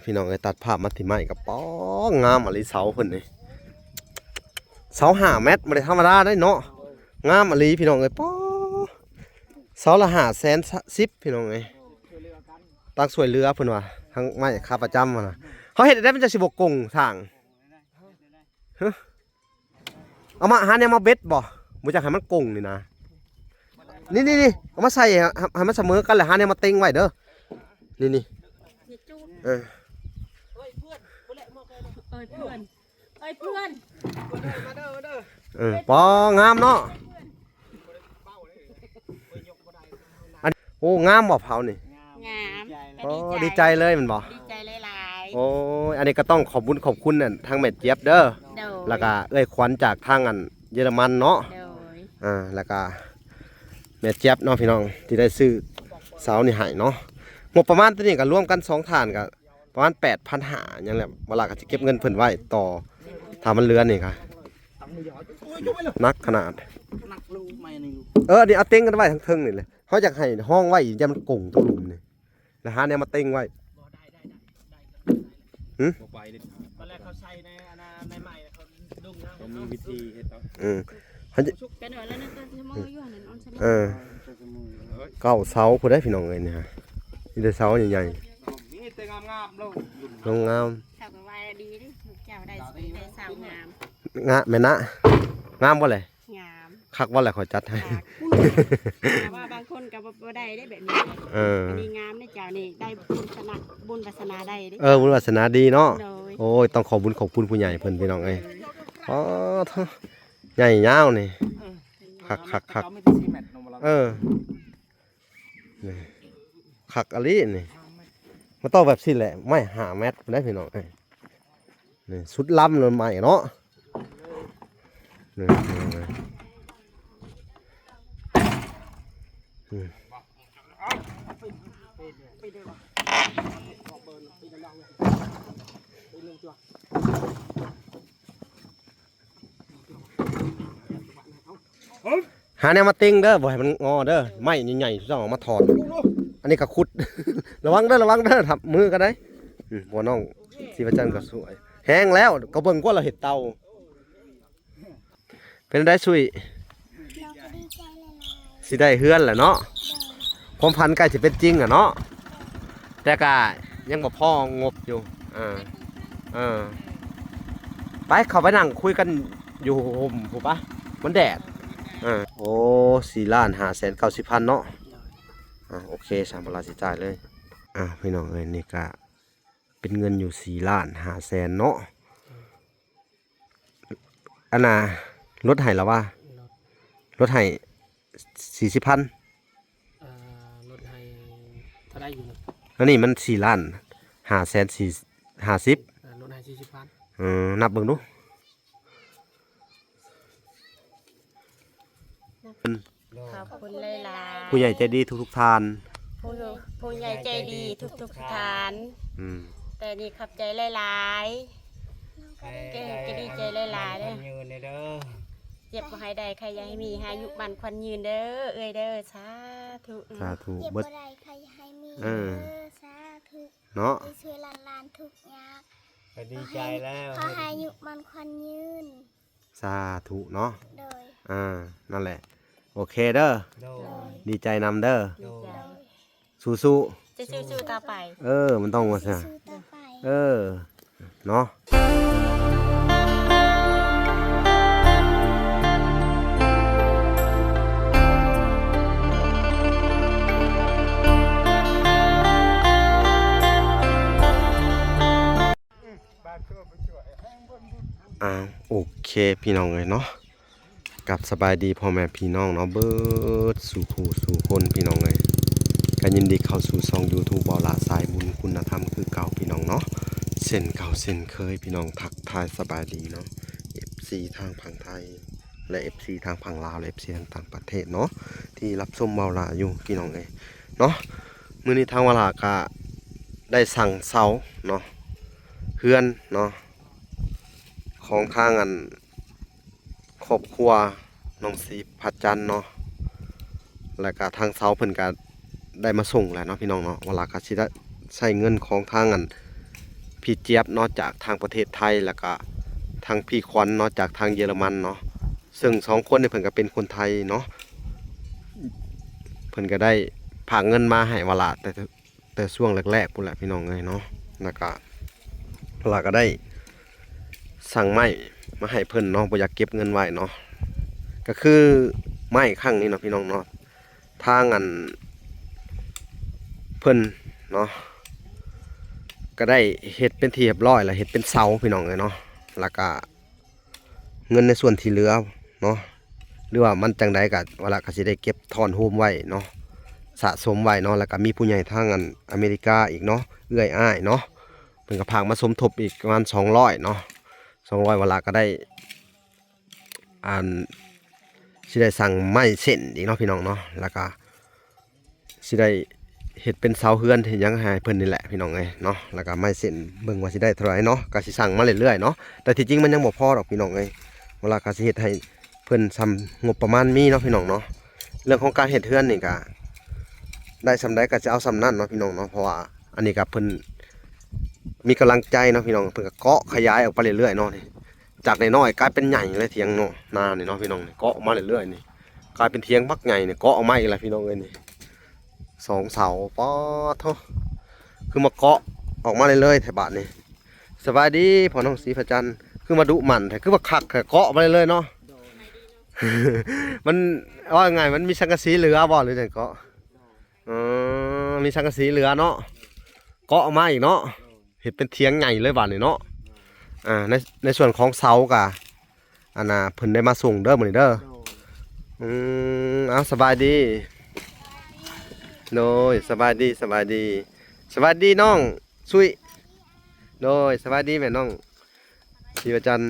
ພີ່ນ້ອງເອີຍ ຕັດພາບມາທີ່ໄມ້ກໍ ປ້ອ ງາມອີ່ຫຼີເສົາເພິ່ນນີ້ ເສົາຫ້າແມັດ ບໍ່ໄດ້ທຳມະດາເດ້ເນາະ ງາມອີ່ຫຼີພີ່ນ້ອງເອີຍ ປ້ອ ເສົາລະຫ້າແສນສິບ ພີ່ນ້ອງເອີຍ ຕັງຊ່ວຍເຫຼືອເພິ່ນວ່າ ທາງໄມ້ຂາປະຈຳຫັ້ນນະ ເຮົາເຮັດໄດ້ມັນຈະຊິບໍ່ກົງສ້າງ ຮະ ເອົາມາ ຫາແນວມາເບັດບໍ່? ບໍ່ຢາກໃຫ້ມັນກົງນີ້ນະ ນີ້ໆໆ ເອົາມາໃສ່ໃຫ້ ໃຫ້ມັນສະເໝີກັນ ແລ້ວຫາແນວມາເຕັງໄວ້ເດີ ນີ້ໆ ເອີ ເອີຍເພື່ອນ ເອີຍເພື່ອນ ເອີຍເພື່ອນ ເອີ ປອງາມເນາະ ອັນ ໂອ້ ງາມບໍ່ເຜົານີ້? ງາມ ກໍ ອໍ ດີໃຈ ດີໃຈເລີຍແມ່ນບໍ່? ດີໃຈຫຼາຍໆ ໂອ້ຍ ອັນນີ້ກໍຕ້ອງຂອບບຸນຂອບຄຸນ ອັນ ທາງແມ່ຈຽບເດີ ໂດຍ ແລ້ວກໍເອື້ອຍຂວັນຈາກທາງ ອັນ ເຢຍລະມັນເນາະ ໂດຍ ອ່າ ແລ້ວກໍແມ່ຈຽບເນາະພີ່ນ້ອງ ທີ່ໄດ້ຊື້ເສົານີ້ໃຫ້ເນາະ ງົບປະມານຕົວນີ້ກໍລວມກັນສອງທ່ານກໍ ປະມານແປດພັນຫ້າຫຍັງແຫຼະ ວາລາກໍຊິເກັບເງິນເພິ່ນໄວ້ຕໍ່ ຖ້າມັນເຫຼືອນີ້ກໍໜັກຂະໜາດ ເອີ ອັນນີ້ເອົາເຕັງກັນໄວ້ທາງເທິງນີ້ແຫຼະ ເຮົາຢາກໃຫ້ຮອງໄວ້ ຢ້ານມັນກົງຕົກຫຼຸມນີ້ ແລ້ວຫາແນວມາເຕັງໄວ້ ຫຶ ບໍ່ໄປເດັດຂາດ ຕອນແລກເຂົາໃສ່ໃນອັນນັ້ນ ໃນໄມ້ ເຂົາດຸງເອົາ ເຂົາມີວິທີເຮັດເອົາ ອືມ ເອີ ເກົ້າເສົາພຸ້ນເດ້ພີ່ນ້ອງເອີຍ ນີ້ຮະ ມີແຕ່ເສົາໃຫຍ່ໆ ມີແຕ່ງາມໆ ໂລດ ງາມໆ ເຂົາກໍວ່າດີເດ້ ລູກເຈົ້າໄດ້ ໄດ້ສາວງາມ ງາມແມ່ນນະ ງາມບໍ່ແຫຼະ? ງາມ ຄັກບໍ່ແຫຼະ ຂ້ອຍຈັດໃຫ້ ຄັກ ແຕ່ວ່າບາງຄົນກໍບໍ່ ບໍ່ໄດ້ເດ້ແບບນີ້ ເອີ ອັນນີ້ງາມເດ້ເຈົ້ານີ້ ໄດ້ບຸນຊະນະ ບຸນວາສະໜາໄດ້ເດ້ ເອີ ບຸນວາສະໜາດີເນາະ ໂດຍ ໂອ້ຍ ຕ້ອງຂອບບຸນຂອບຄຸນຜູ້ໃຫຍ່ເພິ່ນ ພີ່ນ້ອງເອີຍ ອໍ ໂທ້ ໃຫຍ່ຍາວນີ້ ເອີ ຄັກໆໆ ເອີ ນີ້ ຄັກອີ່ຫຼີນີ້ ມັນຕ້ອງແບບຊີ້ແຫຼະ ໄມ້ຫ້າແມັດພຸ້ນເດ້ພີ່ນ້ອງເອີຍ ນີ້ສຸດລຳເລີຍໄມ້ເນາະ ນີ້ ນີ້ ນີ້ ຫາແນວມາເຕັງເດີ ບໍ່ໃຫ້ມັນງໍເດີ ໄມ້ໃຫຍ່ໆ ຕ້ອງເອົາມາຖອນ ອັນນີ້ກໍຂຸດ ລະວັງເດີ ລະວັງເດີ ທັບມືກັນໄດ໋ ອືມ ຫົວນ້ອງສີພະຈັນກໍສວຍ ແຮງແລ້ວ ກໍເບິ່ງກວ່າລາວເຮັດເຕົາ ເປັນໃດຊຸຍ? ນ້ອງກໍດີໃຈຫຼາຍໆ ຊິໄດ້ເຮືອນແຫຼະເນາະ ໂດຍ ຄວາມຝັນໃກ້ຊິເປັນຈິງແຫຼະເນາະ ໂດຍ ແຕ່ກະຍັງບໍ່ພໍງົບຢູ່ ເອີ ເອີ ໄປ ເຂົ້າໄປນັ່ງຄຸຍກັນຢູ່ຮົ່ມພຸ້ນປະ ມັນແດດ ເອີ ໂອ້ ສີ່ລ້ານຫ້າແສນເກົ້າສິບພັນເນາະ ໂດຍ ອ່າ ໂອເຄ ສາມພັນລາວຊິຈ່າຍເລີຍ ອ່າ ພີ່ນ້ອງເອີຍ ນີ້ກະເປັນເງິນຢູ່ສີ່ລ້ານຫ້າແສນເນາະ ໂດຍ ອັນນ່າ ລົດໃຫ້ລະວ່າ ລົດ ລົດໃຫ້ສີ່ສິບພັນ ເອີ ລົດໃຫ້ເທົ່າໃດຢູ່ນີ້ ອັນນີ້ມັນສີ່ລ້ານຫ້າແສນສີ່ ຫ້າສິບ ເອີ ລົດໃຫ້ສີ່ສິບພັນ ເອີ ນັບເບິ່ງດູ ຂອບຄຸນຫຼາຍໆ ຜູ້ໃຫຍ່ໃຈດີທຸກໆທ່ານ ຜູ້ ຜູ້ໃຫຍ່ໃຈດີທຸກໆທ່ານ ອືມ ແຕ່ນີ້ຂອບໃຈຫຼາຍໆ ແຕ່ ແຕ່ ແຕ່ດີໃຈຫຼາຍໆເດີ ເຈັບບໍ່ໃຫ້ໄດ້ ໄຂ້ຢ່າໃຫ້ມີ ໃຫ້ອາຍຸໝັ້ນຂວັນຍືນເດີ ເອື້ອຍເດີ ສາທຸ ສາທຸ ເຈັບບໍ່ໄດ້ ໄຂ້ຢ່າໃຫ້ມີ ເອີ ເດີ ສາທຸ ເນາະ ທີ່ຊ່ວຍຫຼານໆທຸກຍາກ ກໍດີໃຈແລ້ວ ຂໍໃຫ້ອາຍຸໝັ້ນຂວັນຍືນ ສາທຸເນາະ ໂດຍ ອ່າ ນັ້ນແຫຼະ ໂອເຄເດີ ໂດຍ ດີໃຈນຳເດີ ໂດຍ ສູ້ໆ ຈະສູ້ໆຕໍ່ໄປ ເອີ ມັນຕ້ອງວ່າຊັ້ນ ສູ້ໆຕໍ່ໄປ ເອີ ເນາະ ອ່າ ໂອເຄ ພີ່ນ້ອງເອີຍເນາະ ກັບສະບາຍດີພໍ່ແມ່ພີ່ນ້ອງເນາະ ເບິດສູ່ຜູ້ສູ່ຄົນ ພີ່ນ້ອງເອີຍ ກໍຍິນດີເຂົ້າສູ່ຊ່ອງຢູທູບ ເບົາຫຼ້າສາຍບຸນຄຸນນະທຳຄືເກົ່າ ພີ່ນ້ອງເນາະ ເຊັ່ນເກົ່າເຊັ່ນເຄີຍ ພີ່ນ້ອງ ທັກທາຍສະບາຍດີເນາະ ເອັຟຊີ ທາງຝັ່ງໄທ ແລະ ເອັຟຊີ ທາງຝັ່ງລາວ ແລະ ເອັຟຊີ ທາງຕ່າງປະເທດເນາະ ທີ່ຮັບຊົມເບົາຫຼ້າຢູ່ ພີ່ນ້ອງເອີຍເນາະ ມື້ນີ້ທາງວາລາກະໄດ້ສັ່ງເຊົ່າເນາະ ເຮືອນເນາະ ຂອງທາງ ອັນ ຄອບຄົວນ້ອງສີພະຈັນເນາະ ແລ້ວກະທາງເຊົ່າເພິ່ນກະໄດ້ມາສົ່ງແລ້ວເນາະ ພີ່ນ້ອງເນາະ ວາລາກະຊິໄດ້ໃຊ້ເງິນຂອງທາງ ອັນ ພີ່ຈຽບເນາະ ຈາກທາງປະເທດໄທ ແລ້ວກະທາງພີ່ຂວັນເນາະ ຈາກທາງເຢຍລະມັນເນາະ. ເຊິ່ງສອງຄົນນີ້ເພິ່ນກະເປັນຄົນໄທເນາະ ເພິ່ນກະໄດ້ຝາກເງິນມາໃຫ້ວາລາ ແຕ່ ແຕ່ຊ່ວງແລກໆພຸ້ນແຫຼະພີ່ນ້ອງເອີຍເນາະ. ແລ້ວກະ ລະກະໄດ້ສັ່ງໄມ້ມາໃຫ້ເພິ່ນເນາະ ບໍ່ຢາກເກັບເງິນໄວ້ເນາະ. ກະຄືໄມ້ຄັ້ງນີ້ເນາະພີ່ນ້ອງເນາະ ທາງອັນເພິ່ນເນາະ ກະໄດ້ເຮັດເປັນທີ່ຮຽບຮ້ອຍລະ ເຮັດເປັນເສົາພີ່ນ້ອງເອີຍເນາະ. ລະກະ ເງິນໃນສ່ວນທີ່ເຫຼືອເນາະ ຫຼືວ່າມັນຈັ່ງໃດກະ ວາລາກະຊິໄດ້ເກັບທ້ອນໂຮມໄວ້ເນາະ ສະສົມໄວ້ເນາະ. ແລ້ວກະມີຜູ້ໃຫຍ່ທາງອັນອາເມລິກາອີກເນາະ ເອື້ອຍອ້າຍເນາະ ເພິ່ນກະຝາກມາສົມທົບອີກປະມານສອງຮ້ອຍເນາະ ສອງຮ້ອຍ ວາລາກະໄດ້ ອັນ ຊິໄດ້ສັ່ງໄມ້ເສັ້ນອີກເນາະພີ່ນ້ອງເນາະ. ແລ້ວກະ ຊິໄດ້ເຮັດເປັນເສົາເຮືອນເຮັດຫຍັງໃຫ້ເພິ່ນນີ້ແຫຼະພີ່ນ້ອງເອີຍເນາະ. ແລ້ວກະໄມ້ເສັ້ນເບິ່ງວ່າຊິໄດ້ເທົ່າໃດເນາະ ກະຊິສັ່ງມາເລື້ອຍໆເນາະ. ແຕ່ທີ່ຈິງມັນຍັງບໍ່ພໍດອກພີ່ນ້ອງເອີຍ ວາລາກະຊິເຮັດໃຫ້ເພິ່ນສ່ຳງົບປະມານມີເນາະພີ່ນ້ອງເນາະ. ເລື່ອງຂອງການເຮັດເຮືອນນີ້ກະໄດ້ສ່ຳໃດກະຊິເອົາສ່ຳນັ້ນເນາະພີ່ນ້ອງເນາະ. ເພາະວ່າອັນນີ້ກະເພິ່ນມີກຳລັງໃຈເນາະພີ່ນ້ອງ ເພິ່ນກະເກາະຂະຫຍາຍອອກໄປເລື້ອຍໆເນາະ. ນີ້ ຈາກນ້ອຍໆກາຍເປັນໃຫຍ່ເລີຍ ຖຽງເນາະ ນານີ້ເນາະພີ່ນ້ອງ ນີ້ເກາະອອກມາເລື້ອຍໆນີ້ ກາຍເປັນຖຽງບັກໃຫຍ່ນີ້ ເກາະອອກມາອີກແລ້ວພີ່ນ້ອງເອີຍ. ນີ້ສອງເສົາ ປາດໂທ້ ຄືມາເກາະອອກມາເລື້ອຍໆແທ້ບາດນີ້. ສະບາຍດີພໍ່ນ້ອງສີພະຈັນ ຄືມາດຸໝັ່ນແທ້ ຄືວ່າຄັກແທ້ ເກາະມາເລື້ອຍໆເນາະ. ມັນ ເວົ້າງ່າຍໆ ມັນມີສັງກະສີເຫຼືອບໍ່ ຫຼືຈັ່ງເກາະ? ເອີ ມີສັງກະສີເຫຼືອເນາະ ເກາະອອກມາອີກເນາະ ເຮັດເປັນຖຽງໃຫຍ່ເລີຍບາດນີ້ເນາະ. ອ່າ ໃນ ໃນສ່ວນຂອງເສົາກະ ອັນນ່າ ເພິ່ນໄດ້ມາສົ່ງເດີມື້ນີ້ເດີ. ອືມ ເອົາ ສະບາຍດີ ໂດຍ ສະບາຍດີ ສະບາຍດີ ສະບາຍດີນ້ອງຊຸຍ ໂດຍ ສະບາຍດີແມ່ນ້ອງສີວະຈັນ.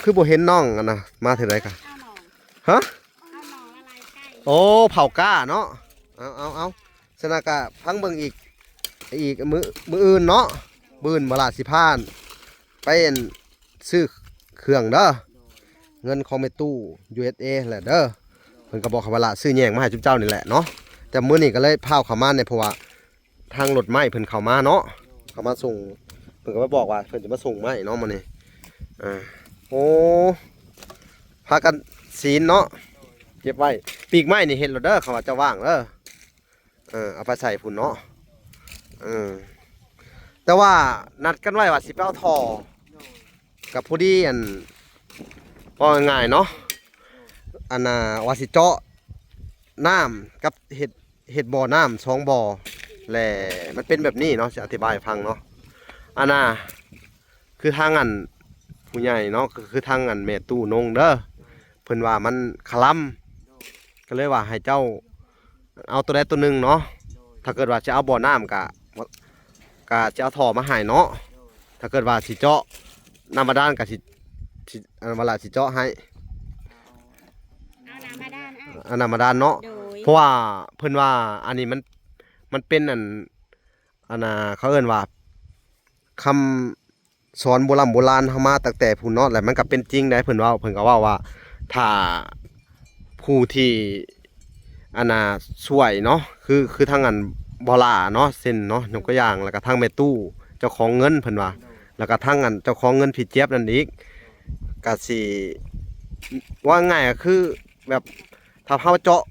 ຄືບໍ່ເຫັນນ້ອງອັນນ່າ ມາເທື່ອໃດກະ ເອົາໜອງ ຮະ ເອົາໜອງລະລາຍໄກ່ ໂອ້ ເຜົາກ້າເນາະ. ເອົາ ເອົາ ເອົາ ສະນັ້ນກະຟັງເບິ່ງອີກ ອີກມື້ ມື້ອື່ນເນາະ ມື້ອື່ນມາລາຊິພາໄປອັນຊື້ເຄື່ອງເດີ ເງິນຂອງແມ່ຕູ້ ຢູເອັສເອ ແຫຼະເດີ. ເພິ່ນກະບອກໃຫ້ມາລາຊື້ແຍງມາໃຫ້ຈຸມເຈົ້ານີ້ແຫຼະເນາະ ແຕ່ມື້ນີ້ກະເລີຍພາວເຂົ້າມານີ້ ເພາະວ່າ ທາງລົດໄມ້ເພິ່ນເຂົ້າມາເນາະ ເຂົ້າມາສົ່ງ ເພິ່ນກະມາບອກວ່າເພິ່ນຈະມາສົ່ງໄມ້ເນາະມື້ນີ້. ອ່າ ໂອ້ ພາກັນຊີ້ນເນາະ ເກັບໄວ້ ປີກໄມ້ນີ້ເຮັດໂລດເດີ ຄັນວ່າເຈົ້າວ່າງເດີ ເອີ ເອົາໄປໃສ່ພຸ້ນເນາະ. ເອີ ແຕ່ວ່ານັດກັນໄວ້ວ່າຊິໄປເອົາທໍ່ ກະພໍດີ ອັນ ເວົ້າງ່າຍໆເນາະ ອັນນ່າ ວ່າຊິເຈາະນ້ຳກັບເຮັດ ເຮັດບໍ່ນ້ຳສອງບໍ່ ແລະ ມັນເປັນແບບນີ້ເນາະ ຊິອະທິບາຍໃຫ້ຟັງເນາະ. ອັນນ່າ ຄືທາງອັນຜູ້ໃຫຍ່ເນາະ ກະຄືທາງອັນແມ່ຕູ້ນົງເດີ ເພິ່ນວ່າມັນຄະລຳ ກະເລີຍວ່າໃຫ້ເຈົ້າ ເອົາໂຕໃດໂຕໜຶ່ງເນາະ. ຖ້າເກີດວ່າຊິເອົາບໍ່ນ້ຳກະ ກະຊິເອົາທໍ່ມາໃຫ້ເນາະ. ຖ້າເກີດວ່າຊິເຈາະນ້ຳບາດານກະຊິ ຊິ ອັນ ວາລາຊິເຈາະໃຫ້ ເອົານ້ຳບາດານ ເອົານ້ຳບາດານເນາະ. ໂດຍ ເພາະວ່າເພິ່ນວ່າອັນນີ້ມັນ ມັນເປັນອັນ ອັນນ່າ ເຂົາເອີ້ນວ່າຄຳ ສອນໂບລຳໂບລານເຮົາມາຕັ້ງແຕ່ພຸ້ນເນາະ ແລະ ມັນກະເປັນຈິງໄດ໋ ເພິ່ນເວົ້າ ເພິ່ນກະເວົ້າວ່າ ຖ້າຜູ້ທີ່ ອັນນ່າ ຊ່ວຍເນາະ ຄື ຄືທາງອັນບໍ່ຫຼ້າເນາະ ເຊັ່ນເນາະ ຍົກຕົວຢ່າງ ແລ້ວກະທາງແມ່ຕູ້ເຈົ້າຂອງເງິນ ເພິ່ນວ່າ ແລ້ວກະທາງອັນເຈົ້າຂອງເງິນພີ່ຈຽບນັ້ນອີກ ກະຊິ ເວົ້າງ່າຍກະຄືແບບ ຖ້າເຮົາເຈາະ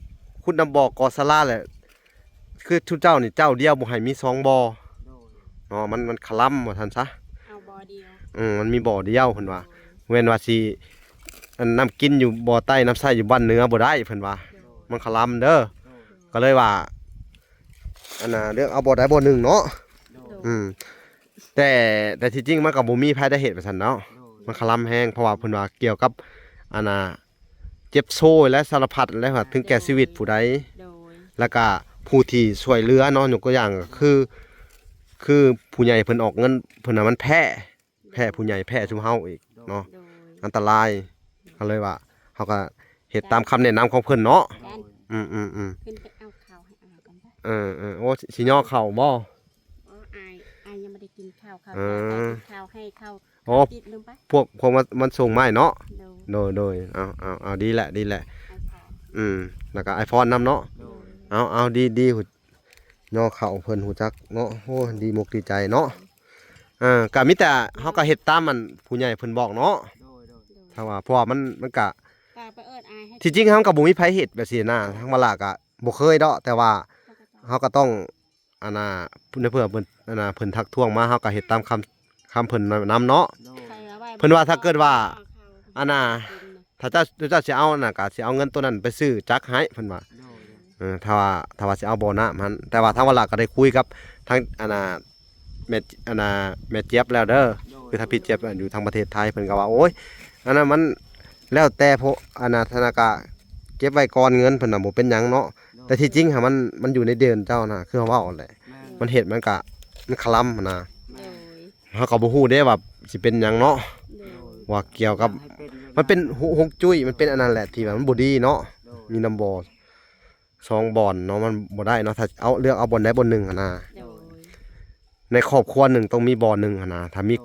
ຂຸດນຳບໍ່ ກໍ່ສາລາແຫຼະ ຄືຊຸມເຈົ້ານີ້ເຈົ້າດຽວບໍ່ໃຫ້ມີສອງບໍ່ ໂດຍ ເນາະ ມັນ ມັນຄະລຳວ່າຊັ້ນຊະ ເອົາບໍ່ດຽວ ອືມ ມັນມີບໍ່ດຽວເພິ່ນວ່າ ໂດຍ ແມ່ນວ່າຊິ ອັນ ນ້ຳກິນຢູ່ບໍ່ໃຕ້ ນ້ຳໃຊ້ຢູ່ບ້ານເໜືອບໍ່ໄດ້ເພິ່ນວ່າ ໂດຍ ມັນຄະລຳເດີ ໂດຍ ກະເລີຍວ່າ ອັນນ່າ ເລືອກເອົາບໍ່ໃດບໍ່ໜຶ່ງເນາະ ໂດຍ ອືມ ແຕ່ ແຕ່ທີ່ຈິງມັນກະບໍ່ມີໃຜໄດ້ເຮັດວ່າຊັ້ນເນາະ ໂດຍ ມັນຄະລຳແຮງ ເພາະວ່າເພິ່ນວ່າກ່ຽວກັບ ອັນນ່າ ເຈັບໂຊຍ ແລະ ສາລະພັດ ແລະ ຫາເຖິງແກ່ຊີວິດຜູ້ໃດ ໂດຍ ແລ້ວກະຜູ້ທີ່ຊ່ວຍເຫຼືອເນາະ ຍົກຕົວຢ່າງກະຄື ຄືຜູ້ໃຫຍ່ເພິ່ນອອກເງິນ ເພິ່ນວ່າມັນແພ້ ແພ້ຜູ້ໃຫຍ່ ແພ້ຊຸມເຮົາອີກເນາະ ໂດຍ ອັນຕະລາຍ ກະເລີຍວ່າ ເຮົາກະເຮັດຕາມຄຳແນະນຳຂອງເພິ່ນເນາະ ອືມໆໆ ຂຶ້ນໄປເອົາເຂົ້າໃຫ້ອາກ່ອນ ເອີໆ ໂອ້ ຊິຍໍເຂົ້າບໍ່? ອໍ ອາຍ ອາຍຍັງບໍ່ໄດ້ກິນເຂົ້າ ເຂົ້າ ເອີ ເຈົ້າໄປກິນເຂົ້າໃຫ້ເຂົ້າ ໂອ້ ຕິດລົງໄປ ພວກ ພວກມັນ ມັນສົ່ງມາໃຫ້ເນາະ ໂດຍ ໂດຍ ໂດຍ ເອົາ ເອົາ ເອົາ ດີແຫຼະ ດີແຫຼະ ອ້າຍພອນ ອືມ ແລ້ວກະອ້າຍພອນນຳເນາະ ໂດຍ ເອົາ ເອົາ ດີ ດີ ຍໍເຂົ້າເພິ່ນຮູ້ຈັກເນາະ ໂອ້ ດີມົກດີໃຈເນາະ ເອີ ກໍມີແຕ່ເຮົາກໍເຮັດຕາມອັນຜູ້ໃຫຍ່ເພິ່ນບອກເນາະ. ໂດຍ ໂດຍ ຖ້າວ່າ ເພາະວ່າມັນ ມັນກະ ກໍໄປເອີ້ນອ້າຍໃຫ້ ທີ່ຈິງເຮົາກໍບໍ່ມີໃຜເຮັດແບບຊີ້ນະ. ທາງວາລາກໍບໍ່ເຄີຍດອກ ແຕ່ວ່າເຮົາກໍຕ້ອງ ອັນນ່າ ໃນເມື່ອເພິ່ນ ອັນນ່າ ເພິ່ນທັກທ້ວງມາ ເຮົາກໍເຮັດຕາມຄຳ ຄຳເພິ່ນນຳເນາະ. ໂດຍ ເພິ່ນວ່າຖ້າເກີດວ່າ ອັນນ່າ ຖ້າເຈົ້າ ເຈົ້າຊິເອົານັ້ນ ກໍຊິເອົາເງິນໂຕນັ້ນໄປຊື້ຈັກໃຫ້ ເພິ່ນວ່າ. ໂດຍ ເອີ ຖ້າວ່າ ຖ້າວ່າຊິເອົາບໍ່ນ້ຳຫັ້ນ ແຕ່ວ່າທາງວາລາກໍໄດ້ຄຸຍກັບທາງ ອັນນ່າ ແມ່ ອັນນ່າ ແມ່ຈຽບແລ້ວເດີ. ໂດຍ ຄືທາງພີ່ຈຽບຢູ່ທາງປະເທດໄທ ເພິ່ນກໍວ່າ ໂອ້ຍ ອັນນັ້ນມັນແລ້ວແຕ່ ພວກ ອັນນ່າ ທະນາຄານເກັບໄວ້ກ່ອນ ເງິນເພິ່ນນະ ບໍ່ເປັນຫຍັງເນາະ. ໂດຍ ແຕ່ທີ່ຈິງຫາ ມັນ ມັນຢູ່ໃນເດືອນເຈົ້ານະ ຄືເຮົາເວົ້າຫັ້ນແຫຼະ. ແມ່ນ ມັນເຮັດ ມັນກະ ມັນຄະລຳຫັ້ນນະ. ໂດຍ ເຮົາກໍບໍ່ຮູ້ເດ້ວ່າຊິເປັນຫຍັງເນາະ. ໂດຍ ວ່າກ່ຽວກັບ ມັນເປັນຮວງຈຸ້ຍ ມັນເປັນອັນນັ້ນແຫຼະ ທີ່ວ່າມັນບໍ່ດີເນາະ. ໂດຍ ມີນ້ຳບໍ່ສອງບ່ອນເນາະ ມັນບໍ່ໄດ້ເນາະ. ຖ້າເອົາ ເລືອກເອົາບ່ອນໃດບ່ອນໜຶ່ງຫັ້ນນະ. ໂດຍ ໃນຄອບຄົວໜຶ່ງຕ້ອງມີບ່ອນໜຶ່ງຫັ້ນນະ. ຖ້າມີ ໂດຍ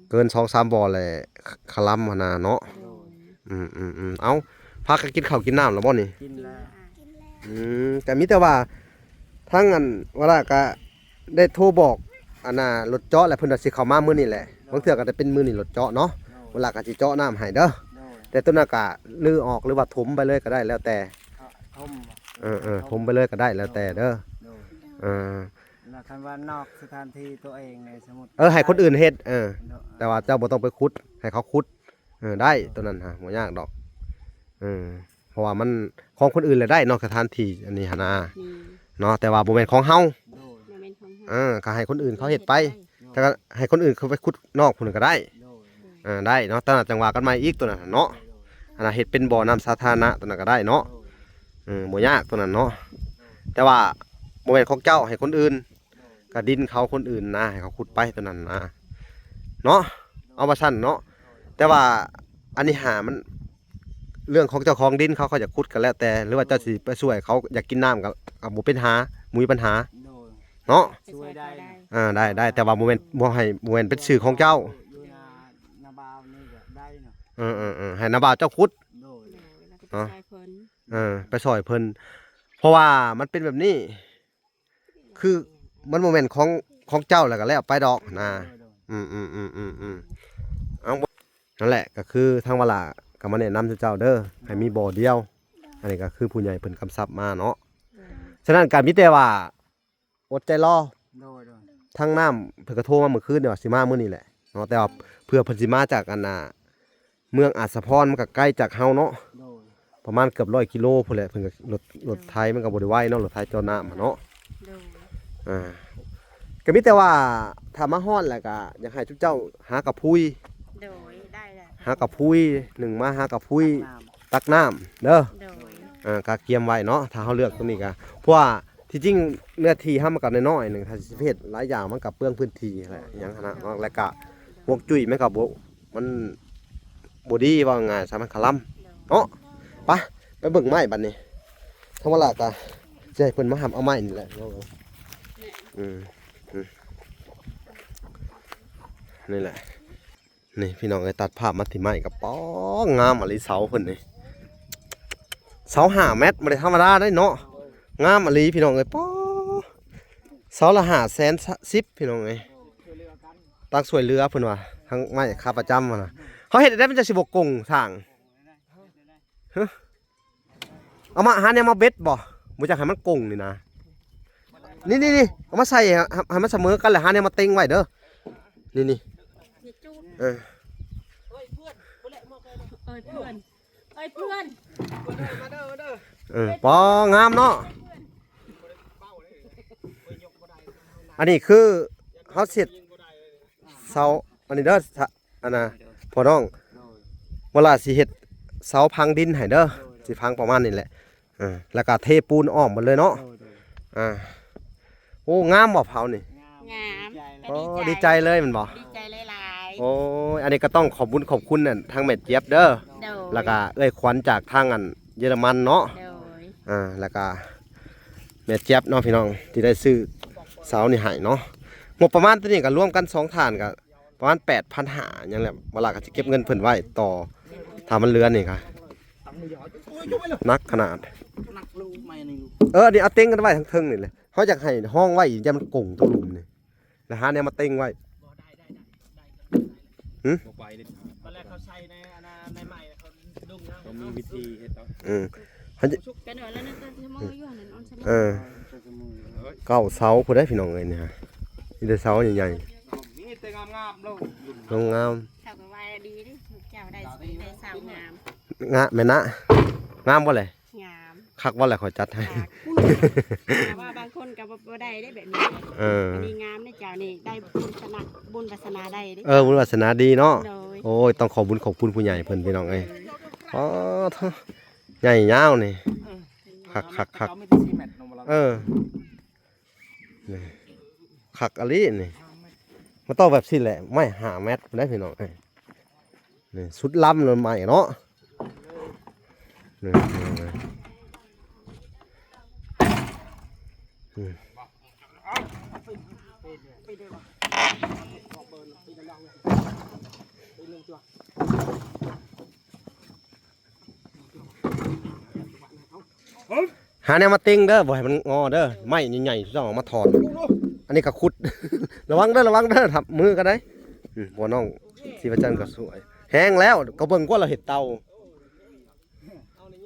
ເກີນສອງສາມບ່ອນແລ້ວ ຄະລຳຫັ້ນນະເນາະ. ໂດຍ ອືມໆໆ ເອົ້າ ພາກັນກິນເຂົ້າກິນນ້ຳແລ້ວບໍ່ນີ້? ກິນແລ້ວ. ອືມ ກໍມີແຕ່ວ່າ ທາງອັນວາລາກະໄດ້ໂທບອກ ອັນນ່າ ລົດເຈາະ ແລ້ວເພິ່ນວ່າຊິເຂົ້າມາມື້ນີ້ແຫຼະ. ບາງເທື່ອກໍຈະເປັນມື້ນີ້ລົດເຈາະເນາະ. ໂດຍ ວາລາກະຊິເຈາະນ້ຳໃຫ້ເດີ. ໂດຍ ແຕ່ໂຕນັ້ນກະຮື້ອອກ ຫຼືວ່າຖົມໄປເລີຍກໍໄດ້ ແລ້ວແຕ່. ເອີ ຖົມໄປເລີຍກໍໄດ້ ແລ້ວແຕ່ເດີ. ໂດຍ ເອີ ແລ້ວຄັນວ່ານອກສະຖານທີ່ຕົວເອງນີ້ ສົມມຸດ ເອີ ໃຫ້ຄົນອື່ນເຮັດ. ເອີ ໂດຍ ແຕ່ວ່າເຈົ້າບໍ່ຕ້ອງໄປຂຸດ ໃຫ້ເຂົາຂຸດ. ເອີ ໄດ້ ໂຕນັ້ນຫາ ບໍ່ຍາກດອກ. ເອີ ເພາະວ່າມັນຂອງຄົນອື່ນແຫຼະໄດ້ ນອກສະຖານທີ່ອັນນີ້ຫັ້ນນະ. ແມ່ນ ເນາະ ແຕ່ວ່າບໍ່ແມ່ນຂອງເຮົາ. ໂດຍ ບໍ່ແມ່ນຂອງເຮົາ. ເອີ ກໍໃຫ້ຄົນອື່ນເຂົາເຮັດໄປ. ໂດຍ ແຕ່ກໍໃຫ້ຄົນອື່ນເຂົາໄປຂຸດນອກພຸ້ນກໍໄດ້. ໂດຍ ເອີ ໄດ້ເນາະ. ຕະນັ້ນຈັ່ງວ່າກັນໃໝ່ອີກ ໂຕນັ້ນນະເນາະ. ໂດຍ ອັນນັ້ນເຮັດເປັນບໍ່ນ້ຳສາທາລະນະ ໂຕນັ້ນກໍໄດ້ເນາະ. ໂດຍ ເອີ ບໍ່ຍາກໂຕນັ້ນເນາະ. ແຕ່ວ່າບໍ່ແມ່ນຂອງເຈົ້າ ໃຫ້ຄົນອື່ນ. ກະດິນເຂົາຄົນອື່ນນະ ໃຫ້ເຂົາຂຸດໄປຕົວນັ້ນນະເນາະ. ເອົາວ່າຊັ້ນເນາະ. ແຕ່ວ່າອັນນີ້ຫາ ມັນເລື່ອງຂອງເຈົ້າຂອງດິນເຂົາ ເຂົາຢາກຂຸດກໍແລ້ວແຕ່ ຫຼືວ່າເຈົ້າຊິໄປຊ່ວຍເຂົາ ຢາກກິນນ້ຳກໍ ກໍບໍ່ເປັນຫາ ບໍ່ມີບັນຫາ. ໂດຍ ເນາະ ຊ່ວຍໄດ້. ເອີ ໄດ້ ໄດ້ ແຕ່ວ່າບໍ່ແມ່ນ ບໍ່ໃຫ້ ບໍ່ແມ່ນເປັນຊື່ຂອງເຈົ້າ. ຢູ່ນາ ນາບ່າວນີ້ກໍໄດ້ເນາະ. ເອີໆໆ ໃຫ້ນາບ່າວເຈົ້າຂຸດ. ໂດຍ ໂດຍ ແລ້ວກໍໄປ ເນາະ ຊ່ອຍເພິ່ນ. ເອີ ໄປຊ່ອຍເພິ່ນ ເພາະວ່າມັນເປັນແບບນີ້ ຄືມັນບໍ່ແມ່ນຂອງ ຂອງເຈົ້າແລ້ວກໍແລ້ວໄປດອກນະ. ໂດຍ ໂດຍ ອືມໆໆໆໆ ເອົາ ນັ້ນແຫຼະ ກໍຄືທາງວາລາກໍມາແນະນຳເຈົ້າເດີ ໃຫ້ມີບໍ່ດຽວ. ອັນນີ້ກໍຄືຜູ້ໃຫຍ່ເພິ່ນກຳຊັບມາເນາະ. ສະນັ້ນກໍມີແຕ່ວ່າອົດໃຈລໍ. ໂດຍ ໂດຍ ທາງນ້ຳເພິ່ນກໍໂທມາມື້ຄືນນີ້ວ່າຊິມາມື້ນີ້ແຫຼະເນາະ. ແຕ່ວ່າເພື່ອເພິ່ນຊິມາຈາກອັນນ່າ ເມືອງອາດສະພອນ ມັນກໍໄກຈາກເຮົາເນາະ. ໂດຍ ປະມານເກືອບຮ້ອຍກິໂລພຸ້ນແຫຼະ. ເພິ່ນກໍລົດ ລົດໄຖມັນກໍບໍ່ໄດ້ໄວເນາະ ລົດໄຖເຈາະນ້ຳຫັ້ນເນາະ. ໂດຍ ອ່າ ກໍມີແຕ່ວ່າຖ້າມາຮອດແລ້ວກໍຢາກໃຫ້ຊຸມເຈົ້າຫາກະພຸຍ. ໂດຍ ໄດ້ແລ້ວ ຫາກະພຸຍ ໜຶ່ງມາຫາກະພຸຍ ຕັກນ້ຳ ຕັກນ້ຳເດີ. ໂດຍ ອ່າ ກະກຽມໄວ້ເນາະ. ຖ້າເຮົາເລືອກຕົງນີ້ກະ ເພາະວ່າທີ່ຈິງເນື້ອທີ່ເຮົາມັນກໍນ້ອຍໆໜຶ່ງ ຖ້າຊິເຮັດຫຼາຍຢ່າງມັນກໍເປືອງພື້ນທີ່ແຫຼະ ອີ່ຫຍັງຫັ້ນນະເນາະ. ແລ້ວກະຮວງຈຸ້ຍມັນກໍບໍ່ ມັນບໍ່ດີ ເວົ້າງ່າຍຊະ ມັນຄະລຳເນາະ. ໄປ ໄປເບິ່ງໄມ້ບັດນີ້. ທາງວາລາກະຊິໃຫ້ເພິ່ນມາຮັບເອົາໄມ້ນີ້ແຫຼະ. ອືມ ອືມ ນີ້ແຫຼະ. ນີ້ພີ່ນ້ອງເອີຍ ຕັດພາບມາທີ່ໄມ້ກະ ປ້ອ ງາມອີ່ຫຼີເສົາເພິ່ນນີ້. ເສົາຫ້າແມັດ ບໍ່ໄດ້ທຳມະດາເດ້ເນາະ. ງາມອີ່ຫຼີພີ່ນ້ອງເອີຍ ປ້ອ ເສົາລະຫ້າແສນສິບພີ່ນ້ອງເອີຍ. ຕັກຊ່ວຍເຫຼືອເພິ່ນວ່າ ທັງໄມ້ຄາປະຈຳຫັ້ນນະ. ເຮົາເຮັດແນວໃດມັນຈັ່ງຊິບໍ່ກົງສ້າງ? ຮະ? ເອົາມາ ຫາແນວມາເບັດບໍ່? ບໍ່ຢາກໃຫ້ມັນກົງນີ້ນະ. ນີ້ໆໆ ເອົາມາໃສ່ ໃຫ້ ໃຫ້ມັນສະເໝີກັນ ແລ້ວຫາແນວມາເຕັງໄວ້ເດີ. ນີ້ໆ ເອີ ເອີຍເພື່ອນ ເອີຍເພື່ອນ ເອີຍເພື່ອນ ເອີຍ ປ້ອ ງາມເນາະ. ອັນນີ້ຄືເຮົາເຮັດເສົາ ອັນນີ້ເດີ ອັນນ່າ ໂດຍ ພໍ່ນ້ອງ ໂດຍ ເວລາຊິເຮັດເສົາຝັງດິນໃຫ້ເດີ ໂດຍ ໂດຍ ຊິຝັງປະມານນີ້ແຫຼະ. ເອີ ແລ້ວກໍເທປູນອ້ອມໝົດເລີຍເນາະ. ໂດຍ ໂດຍ ອ່າ ໂອ້ ງາມບໍ່ເສົານີ້? ງາມ ງາມ ໂອ້ ດີໃຈເລີຍແມ່ນບໍ່? ດີໃຈຫຼາຍໆ. ໂອ້ຍ ອັນນີ້ກໍຕ້ອງຂອບບຸນຂອບຄຸນອັນທາງແມ່ຈຽບເດີ ໂດຍ ແລ້ວກໍເອື້ອຍຂວັນຈາກທາງອັນເຢຍລະມັນເນາະ. ໂດຍ ອ່າ ແລ້ວກໍແມ່ຈຽບເນາະພີ່ນ້ອງ ທີ່ໄດ້ຊື້ເສົານີ້ໃຫ້ເນາະ. ງົບປະມານຕົວນີ້ກໍລວມກັນສອງທ່ານກໍ ປະມານແປດພັນຫ້າຫຍັງແຫຼະ ວາລາກໍຊິເກັບເງິນເພິ່ນໄວ້ຕໍ່ ຖ້າມັນເຫຼືອນີ້ກໍໜັກຂະໜາດ. ເອີ ອັນນີ້ເອົາເຕັງກັນໄວ້ທາງເທິງນີ້ແຫຼະ ເຮົາຢາກໃຫ້ຮອງໄວ້ອີກ ຢ້ານມັນກົງຕົກຫຼຸມນີ້ ແລ້ວຫາແນວມາເຕັງໄວ້. ບໍ່ໄປເດັດຂາດ. ຕອນແລກເຂົາໃສ່ໃນອັນນັ້ນ ໃນໄມ້ ເຂົາດຸງເອົາ ເຂົາມີວິທີເຮັດເອົາ. ເອີ ເພິ່ນ ກໍໜ້ອຍແລ້ວນະ ແຕ່ທີ່ເຮົາຢູ່ຫັ້ນ ເອີ ເກົ້າເສົາພຸ້ນເດ້ພີ່ນ້ອງເອີຍ ນີ້ຮະ ມີແຕ່ເສົາໃຫຍ່ໆ ມີແຕ່ງາມໆ ເນາະ ງາມໆ. ເຂົາກໍວ່າດີເດ້ ລູກເຈົ້າໄດ້ ໄດ້ເສົາງາມ ງາມແມ່ນນະ ງາມບໍ່ແຫຼະ? ງາມ ຄັກບໍ່ແຫຼະ ຂ້ອຍຈັດໃຫ້. ແຕ່ວ່າບາງຄົນກໍບໍ່ ບໍ່ໄດ້ເດ້ແບບນີ້. ເອີ ອັນນີ້ງາມເດ້ເຈົ້ານີ້ ໄດ້ບຸນຊະນະ ບຸນວາສະໜາໄດ້ເດ້. ເອີ ບຸນວາສະໜາດີເນາະ. ໂດຍ ໂອ້ຍ ຕ້ອງຂອບບຸນຂອບຄຸນຜູ້ໃຫຍ່ເພິ່ນພີ່ນ້ອງເອີຍ. ອໍ ໂທ້ ໃຫຍ່ຍາວນີ້ ເອີ ຄັກໆໆ. ເອີ ນີ້ ຄັກອີ່ຫຼີນີ້ ມາຕໍ່ແບບຊີ້ແຫຼະ ໄມ້ຫ້າແມັດພຸ້ນເດ້ພີ່ນ້ອງເອີຍ. ນີ້ສຸດລຳເລີຍໄມ້ເນາະ ນີ້ ນີ້ ນີ້. ຫາແນວມາຕິງເດີ ບໍ່ໃຫ້ມັນງໍເດີ ໄມ້ໃຫຍ່ໆຕ້ອງເອົາມາຖອນ. ອັນນີ້ກໍຂຸດ ລະວັງເດີ ລະວັງເດີ ທັບມືກັນໄດ໋. ອືມ ບໍ່ ນ້ອງສີປະຈັນກໍສວຍແຮງແລ້ວ ກໍເບິ່ງກວ່າລາວເຮັດເຕົາ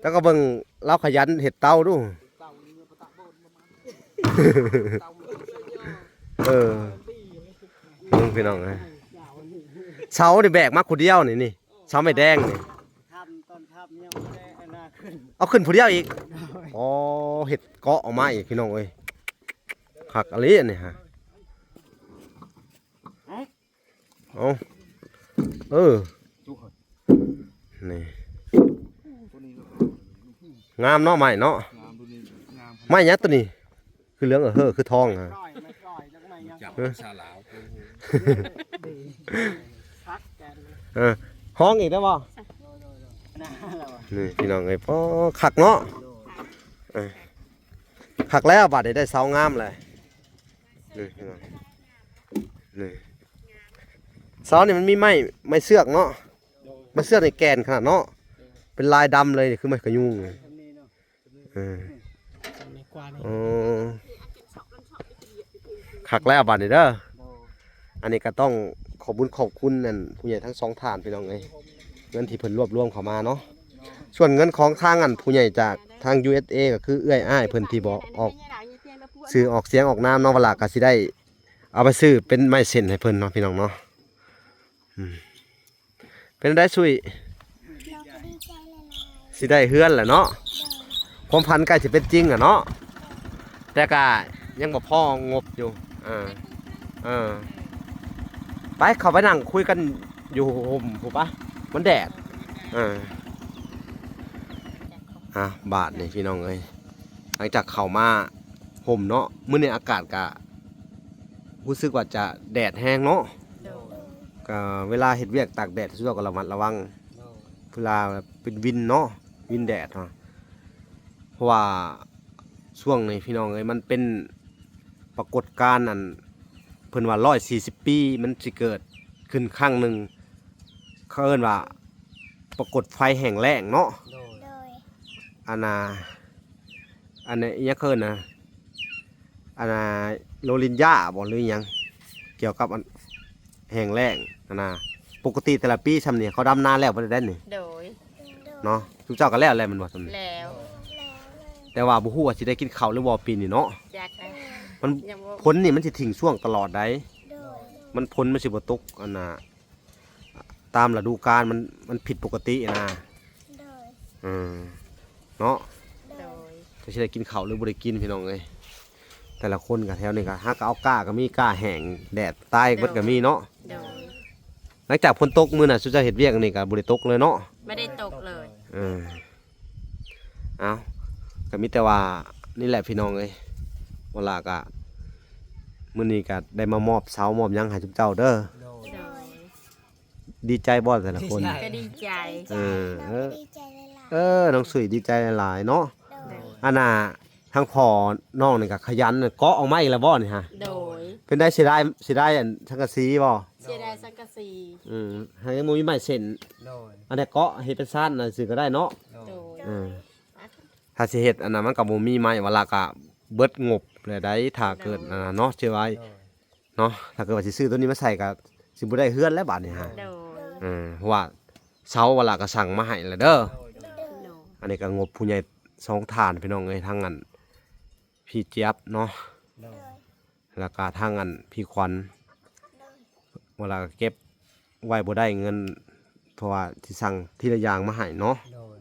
ເຈົ້າກໍເບິ່ງລາວຂະຫຍັນເຮັດເຕົາດູ. ເອີ ເບິ່ງພີ່ນ້ອງເອີຍ ເສົານີ້ແບກມາຜູ້ດຽວນີ້ ນີ້ ເສົາໄມ້ແດງນີ້ ຄ່ຳຕອນຄ່ຳຍັງບໍ່ໄດ້ອັນນາຂຶ້ນ ເອົາຂຶ້ນຜູ້ດຽວອີກ. ໂດຍ ອໍ ເຮັດເກາະອອກມາອີກພີ່ນ້ອງເອີຍ ຄັກອີ່ຫຼີອັນນີ້ຮະ. ເອົາ ເອີ ນີ້ ງາມເນາະ ໄມ້ເນາະ ໄມ້ຫຍັງໂຕນີ້ ຄືເຫຼືອງເຫີ ຄືທອງຫັ້ນ ຈັກພາສາລາວ ເອີ ຮ້ອງອີກໄດ້ບໍ່? ນີ້ພີ່ນ້ອງເອີຍ ໂອ້ ຄັກເນາະ ເອີ ຄັກແລ້ວ ບາດນີ້ໄດ້ເສົາງາມແລ້ວ ນີ້ພີ່ນ້ອງ ນີ້ ເສົານີ້ມັນມີໄມ້ ໄມ້ເຊືອກເນາະ ໄມ້ເຊືອກນີ້ແກ່ນຂະໜາດເນາະ ເປັນລາຍດຳເລີຍ ຄືໄມ້ຂະຍຸງ. ເອີ ໂອ້ ຄັກແລ້ວບາດນີ້ເດີ ອັນນີ້ກໍຕ້ອງຂອບບຸນຂອບຄຸນອັນຜູ້ໃຫຍ່ທັງສອງທ່ານພີ່ນ້ອງເອີຍ ເງິນທີ່ເພິ່ນລວບລວມເຂົ້າມາເນາະ. ສ່ວນເງິນຂອງທາງອັນຜູ້ໃຫຍ່ຈາກທາງ ຢູເອສເອ ກໍຄືເອື້ອຍອ້າຍເພິ່ນທີ່ບໍ່ອອກຊື່ອອກສຽງອອກນາມເນາະ ວາລາກໍຊິໄດ້ເອົາໄປຊື້ເປັນໄມ້ເສັ້ນໃຫ້ເພິ່ນເນາະ ພີ່ນ້ອງເນາະ. ອືມ ເປັນໃດຊຸຍ? ເຮົາກໍດີໃຈຫຼາຍໆ ຊິໄດ້ເຮືອນແຫຼະເນາະ ໂດຍ ຄວາມຝັນໃກ້ຊິເປັນຈິງແລ້ວເນາະ ໂດຍ ແຕ່ກະຍັງບໍ່ພໍງົບຢູ່ ເອີ ເອີ ໄປ ເຂົ້າໄປນັ່ງຄຸຍກັນຢູ່ຮົ່ມພຸ້ນປະ ມັນແດດ ເອີ ອ່ະ ບາດນີ້ພີ່ນ້ອງເອີຍ ຫຼັງຈາກເຂົ້າມາຮົ່ມເນາະ ມື້ນີ້ອາກາດກະ ຮູ້ສຶກວ່າຈະແດດແຮງເນາະ ໂດຍ ກະເວລາເຮັດວຽກຕາກແດດ ເຮົາກໍລະມັດລະວັງ ໂດຍ ເວລາເປັນວິນເນາະ ວິນແດດເນາະ ເພາະວ່າຊ່ວງນີ້ພີ່ນ້ອງເອີຍ ມັນເປັນປາກົດການອັນ ເພິ່ນວ່າຮ້ອຍສີ່ສິບປີມັນຊິເກີດຂຶ້ນຄັ້ງໜຶ່ງ ເຂົາເອີ້ນວ່າປາກົດໄຟແຫ້ງແລ້ງເນາະ ໂດຍ ໂດຍ ອັນນ່າ ອັນນີ້ອີຫຍັງເອີ້ນນະ ອັນນ່າ ໂລລິນຢາບໍ ຫຼືຫຍັງ ກ່ຽວກັບອັນແຫ້ງແລ້ງຫັ້ນນະ ປົກກະຕິແຕ່ລະປີຊ່ຳນີ້ເຂົາດຳນາແລ້ວເບິດແລ້ວເດ້ນີ້ ໂດຍ ເນາະ ຊຸມເຈົ້າກໍແລ້ວແລ້ວແມ່ນບໍ່ຊ່ຳນີ້ ແລ້ວ ແຕ່ວ່າບໍ່ຮູ້ວ່າຊິໄດ້ກິນເຂົ້າຫຼືບໍ່ປີນີ້ເນາະ ຈັກແຫຼະ ມັນ ຍັງບໍ່ ຝົນນີ້ມັນຊິຖິ້ງຊ່ວງຕະຫຼອດໃດ ໂດຍ ມັນ ຝົນມັນຊິບໍ່ຕົກອັນນ່າ ຕາມລະດູການມັນ ມັນຜິດປົກກະຕິນະ ໂດຍ ເອີ ເນາະ ໂດຍ ຈະຊິໄດ້ກິນເຂົ້າຫຼືບໍ່ໄດ້ກິນພີ່ນ້ອງເອີຍ ແຕ່ລະຄົນກະແຖວນີ້ກະຫາກະເອົາກ້າກະມີ ກ້າແຫ້ງແດດຕາຍເບິດກະມີເນາະ ໂດຍ ຫຼັງຈາກຝົນຕົກມື້ນັ້ນ ຊຸມເຈົ້າເຮັດວຽກນີ້ກະບໍ່ໄດ້ຕົກເລີຍເນາະ ບໍ່ໄດ້ຕົກເລີຍ ເອີ ເອົ້າ ກະມີແຕ່ວ່ານີ້ແຫຼະພີ່ນ້ອງເອີຍ ວາລາກະ ມື້ນີ້ກະໄດ້ມາມອບເສົາມອບຫຍັງໃຫ້ຊຸມເຈົ້າເດີ ໂດຍ ໂດຍ ດີໃຈບໍ່ແຕ່ລະຄົນ? ດີໃຈ ກໍດີໃຈ ເອີ ເອີ ເອີ ນ້ອງສຸຍດີໃຈຫຼາຍໆເນາະ ໂດຍ ອັນນ່າ ທາງພໍ່ນ້ອງນີ້ກໍຂະຫຍັນເກາະອອກມາອີກແລ້ວບໍ່ນີ້ຮະ? ໂດຍ ເປັນໄດ້ ເສຍດາຍ ເສຍດາຍອັນສັງກະສີບໍ່? ເສຍດາຍສັງກະສີ ອືມ ຫາກຍັງບໍ່ມີໄມ້ເສັ້ນ ໂດຍ ອັນໃດເກາະເຮັດເປັນຊານໜ້ອຍຊື່ກໍໄດ້ເນາະ ໂດຍ ເອີ ຖ້າຊິເຮັດອັນນັ້ນມັນກໍບໍ່ມີໄມ້ ວາລາກະເບິດງົບແລ້ວໃດ໋ ຖ້າເກີດອັນນັ້ນເນາະ ເສຍດາຍ ໂດຍ ເນາະ ຖ້າເກີດວ່າຊິຊື້ໂຕນີ້ມາໃສ່ກໍຊິບໍ່ໄດ້ເຮືອນແລ້ວບາດນີ້ຮະ ໂດຍ ເອີ ເພາະວ່າເສົາວະລະກໍສັ່ງມາໃຫ້ແລ້ວເດີ. ໂດຍ ໂດຍ ໂດຍ ອັນນີ້ກໍງົບຜູ້ໃຫຍ່ສອງທ່ານ ພີ່ນ້ອງເອີຍ ທັງອັນ ພີ່ຈຽບເນາະ ໂດຍ ແລ້ວກະທາງອັນພີ່ຂວັນ ເວລາເກັບໄວ້ບໍ່ໄດ້ເງິນ ເພາະວ່າຊິສັ່ງທີລະຢ່າງມາໃຫ້ເນາະ ໂດຍ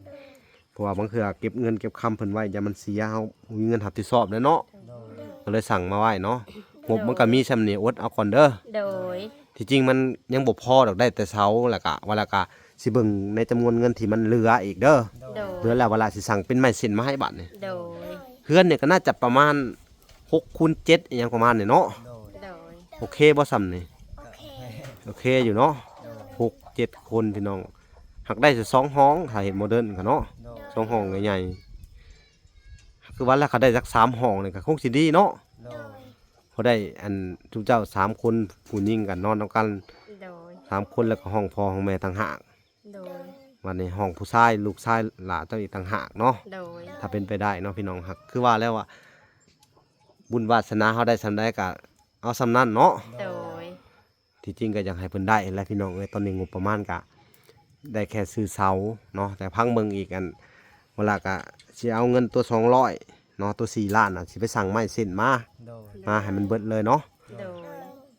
ເພາະວ່າບາງເທື່ອເກັບເງິນເກັບຄຳເພິ່ນໄວ້ ຢ້ານມັນເສຍ ເຮົາບໍ່ມີເງິນຮັບຜິດຊອບແຫຼະເນາະ ໂດຍ ກໍເລີຍສັ່ງມາໄວ້ເນາະ ງົບມັນກໍມີຊ່ຳນີ້ ອົດເອົາກ່ອນເດີ ໂດຍ ທີ່ຈິງມັນຍັງບໍ່ພໍດອກ ໄດ້ແຕ່ເສົາ ແລ້ວກະວ່າ ແລ້ວກະຊິເບິ່ງໃນຈຳນວນເງິນທີ່ມັນເຫຼືອອີກເດີ ໂດຍ ເຫຼືອແລ້ວວ່າລະຊິສັ່ງເປັນໄມ້ເສັ້ນມາໃຫ້ບາດນີ້ ໂດຍ ເຮືອນນີ້ກໍໜ້າຈະປະມານຫົກຄູນເຈັດ ອີ່ຫຍັງປະມານນີ້ເນາະ ໂດຍ ໂດຍ ໂອເຄບໍ່ຊ່ຳນີ້? ໂອເຄ ໂອເຄຢູ່ເນາະ ໂດຍ ຫົກເຈັດຄົນພີ່ນ້ອງ ຫາກໄດ້ແຕ່ສອງຫ້ອງ ຖ້າເຮັດໂມເດີນກໍເນາະ ໂດຍ ສອງຫ້ອງໃຫຍ່ໆ ຄືວ່າລະ ຄັນໄດ້ຈັກສາມຫ້ອງນີ້ກໍຄົງຊິດີເນາະ ໂດຍ ພໍໄດ້ອັນ ຊຸມເຈົ້າສາມຄົນ ຜູ້ຍິງກໍນອນນຳກັນ ໂດຍ ສາມຄົນ ແລ້ວກໍຫ້ອງພໍ່ຫ້ອງແມ່ຕ່າງຫາກ ໂດຍ ບັດນີ້ຫ້ອງຜູ້ຊາຍ ລູກຊາຍຫຼ້າເຈົ້າອີກຕ່າງຫາກເນາະ ໂດຍ ຖ້າເປັນໄປໄດ້ເນາະພີ່ນ້ອງ ຫາກຄືວ່າແລ້ວວ່າ ບຸນວາສະໜາເຮົາໄດ້ຊ່ຳໃດກໍເອົາຊ່ຳນັ້ນເນາະ ໂດຍ ທີ່ຈິງກໍຢາກໃຫ້ເພິ່ນໄດ້ແຫຼະພີ່ນ້ອງເອີຍ ຕອນນີ້ງົບປະມານກໍໄດ້ແຄ່ຊື້ເສົາເນາະ ແຕ່ພັງເບິ່ງອີກ ອັນ ເວລາກໍຊິເອົາເງິນຕົວສອງຮ້ອຍເນາະ ຕົວສີ່ລ້ານນະ ຊິໄປສັ່ງໄມ້ເສັ້ນມາ ໂດຍ ມາໃຫ້ມັນເບິດເລີຍເນາະ ໂດຍ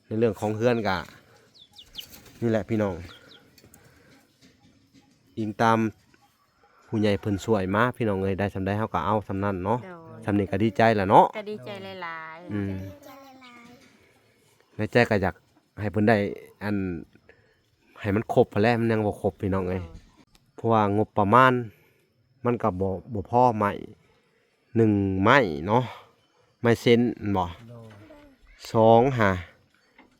ໃນເລື່ອງຂອງເຮືອນກໍນີ້ແຫຼະພີ່ນ້ອງ ອີງຕາມຜູ້ໃຫຍ່ເພິ່ນຊ່ວຍມາ ພີ່ນ້ອງເອີຍ ໄດ້ຊ່ຳໃດເຮົາກໍເອົາຊ່ຳນັ້ນເນາະ ໂດຍ ຊ່ຳນີ້ກໍດີໃຈແລ້ວເນາະ ກໍດີໃຈຫຼາຍໆ ອືມ ໃນໃຈກໍຢາກໃຫ້ເພິ່ນໄດ້ ອັນ ໃຫ້ມັນຄົບຫັ້ນແຫຼະ ມັນຍັງບໍ່ຄົບ ພີ່ນ້ອງເອີຍ ໂດຍ ເພາະວ່າງົບປະມານມັນກໍບໍ່ ບໍ່ພໍໄມ້ ໜຶ່ງໄມ້ເນາະ ໄມ້ເສັ້ນແມ່ນບໍ່? ໂດຍ ສອງຫາ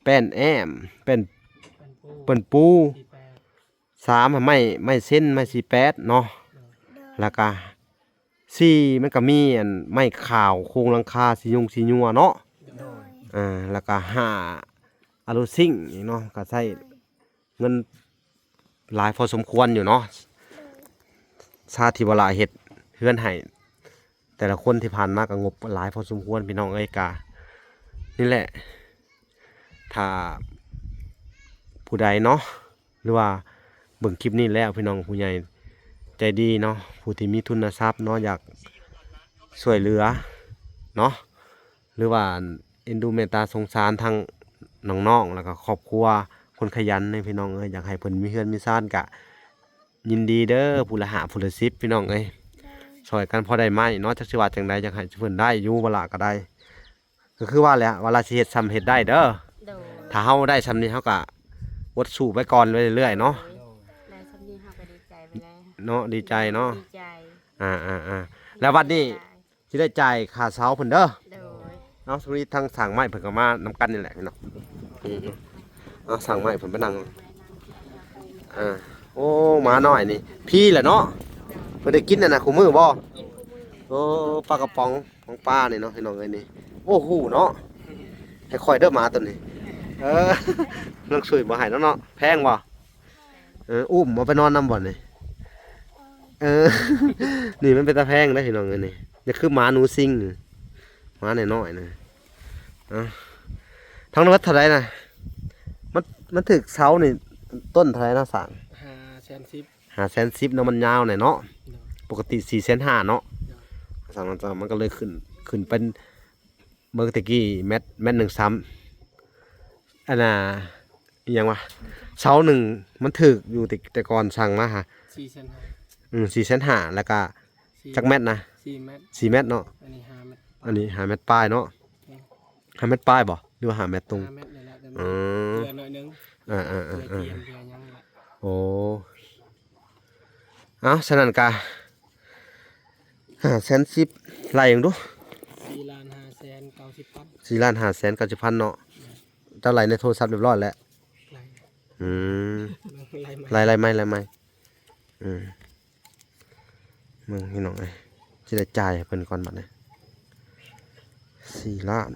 ແປ້ນແອ້ມ ແປ້ນ ແປ້ນປູ ແປ້ນປູ ສີ່ແປດ ສາມຫາໄມ້ ໄມ້ເສັ້ນ ໄມ້ສີ່ແປດເນາະ ໂດຍ ແລ້ວກະສີ່ມັນກະມີອັນໄມ້ຂາວໂຄງຫຼັງຄາສີຍຸງສີຍົວເນາະ ໂດຍ ເອີ ແລ້ວກະຫ້າອາລູຊິງອີກເນາະ ກະໃຊ້ເງິນ ຫຼາຍພໍສົມຄວນຢູ່ເນາະ ຊາດທີ່ວ່າລະເຮັດເຮືອນໃຫ້ແຕ່ລະຄົນທີ່ຜ່ານມາກໍງົບຫຼາຍພໍສົມຄວນ ພີ່ນ້ອງເອີຍ ກະນີ້ແຫຼະ ຖ້າຜູ້ໃດເນາະ ຫຼືວ່າເບິ່ງຄລິບນີ້ແລ້ວ ພີ່ນ້ອງຜູ້ໃຫຍ່ໃຈດີເນາະ ຜູ້ທີ່ມີທຶນນະຊັບເນາະ ຢາກຊ່ວຍເຫຼືອເນາະ ຫຼືວ່າເອັນດູເມດຕາສົງສານທັງນ້ອງໆ ແລ້ວກໍຄອບຄົວຄົນຂະຫຍັນນີ້ ພີ່ນ້ອງເອີຍ ຢາກໃຫ້ເພິ່ນມີເຮືອນມີຊານກະຍິນດີເດີ ຜູ້ລະຫ້າ ຜູ້ລະສິບ ພີ່ນ້ອງເອີຍ ຊ່ອຍກັນພໍໄດ້ໄມ້ເນາະ ຈັກຊິວ່າຈັ່ງໃດ ຢາກໃຫ້ເພິ່ນໄດ້ຢູ່ ເວລາກໍໄດ້ ກໍຄືວ່າແຫຼະ ເວລາຊິເຮັດຊ່ຳເຮັດໄດ້ເດີ ໂດຍ ຖ້າເຮົາໄດ້ຊ່ຳນີ້ ເຮົາກໍອົດສູ້ໄປກ່ອນເລື້ອຍໆເນາະ ໂດຍ ໄດ້ຊ່ຳນີ້ເຮົາກໍດີໃຈໄປແລ້ວເນາະ ດີໃຈເນາະ ດີໃຈ ອ່າໆໆ ແລ້ວບັດນີ້ ຊິໄດ້ຈ່າຍຄ່າເຊົ່າເພິ່ນເດີ ໂດຍ ເອົາ ສຳນີ້ທາງຊ່າງໄມ້ເພິ່ນກໍມານຳກັນນີ້ແຫຼະພີ່ນ້ອງ ເອົາ ຊ່າງໄມ້ເພິ່ນໄປນັ່ງ ອ່າ ໂອ້ ໝານ້ອຍນີ້ພີ້ແຫຼະເນາະ ເພິ່ນໄດ້ກິນອັນນະຄູ່ມື້ບໍ່? ໂອ້ ປາກະປ໋ອງຂອງປ້ານີ້ເນາະ ພີ່ນ້ອງເອີຍນີ້ ໂອ້ ຮູ້ເນາະ ໃຫ້ຂ້ອຍເດີໝາໂຕນີ້ ເອີ ນາງຊຸຍບໍ່ໃຫ້ແລ້ວເນາະ ແພງບໍ່? ເອີ ອຸ້ມເອົາໄປນອນນຳບໍ່ນີ້? ເອີ ນີ້ມັນເປັນຕາແພງເດ້ພີ່ນ້ອງເອີຍນີ້ ຢ່າຄືໝາໜູຊິງ ໝານ້ອຍໆນະ ເອົ້າ ທັງໝົດເທົ່າໃດນະ? ມັນ ມັນຖືກເສົານີ້ ຕົ້ນເທົ່າໃດນະຊ່າງ? ຫ້າແສນສິບ ຫ້າແສນສິບເນາະ ມັນຍາວແດ່ເນາະ ໂດຍ ປົກກະຕິສີ່ແສນຫ້າເນາະ ໂດຍ ຊ່າງມັນ ມັນກໍເລີຍຂຶ້ນ ຂຶ້ນເປັນ ເບິ່ງແຕ່ກີ້ແມັດ ແມັດໜຶ່ງຊ້ຳ ອັນນ່າ ອີ່ຫຍັງວະ ເສົາໜຶ່ງມັນຖືກຢູ່ແຕ່ ແຕ່ກ່ອນສັ່ງມາຫາ ສີ່ແສນຫ້າ ອືມ ສີ່ແສນຫ້າ ແລ້ວກະ ສີ່ ຈັກແມັດນະ? ສີ່ແມັດ ສີ່ແມັດເນາະ ອັນນີ້ຫ້າແມັດ ອັນນີ້ຫ້າແມັດປາຍເນາະ ແມ່ນ ຫ້າແມັດປາຍບໍ່ ຫຼືວ່າຫ້າແມັດຕົງ? ຫ້າແມັດນີ້ແຫຼະ ແຕ່ມັນ ເອີ ເກືອໜ້ອຍໜຶ່ງ ເອີໆໆໆ ເກືອກຽມເກືອຫຍັງນີ້ແຫຼະ ໂອ້ ເອົ້າ ສະນັ້ນກະ ຫ້າແສນສິບ ໄລ່ເບິ່ງດູ ສີ່ລ້ານຫ້າແສນເກົ້າສິບພັນ ສີ່ລ້ານຫ້າແສນເກົ້າສິບພັນເນາະ ແມ່ນ ເຈົ້າໄລ່ໃນໂທລະສັບຮຽບຮ້ອຍແລ້ວ ໄລ່ ອືມ ໄລ່ໃໝ່ ໄລ່ ໄລ່ໃໝ່ ໄລ່ໃໝ່ ອືມ ເບິ່ງພີ່ນ້ອງເອີຍ ຊິໄດ້ຈ່າຍໃຫ້ເພິ່ນກ່ອນບັດນີ້ ສີ່ລ້ານ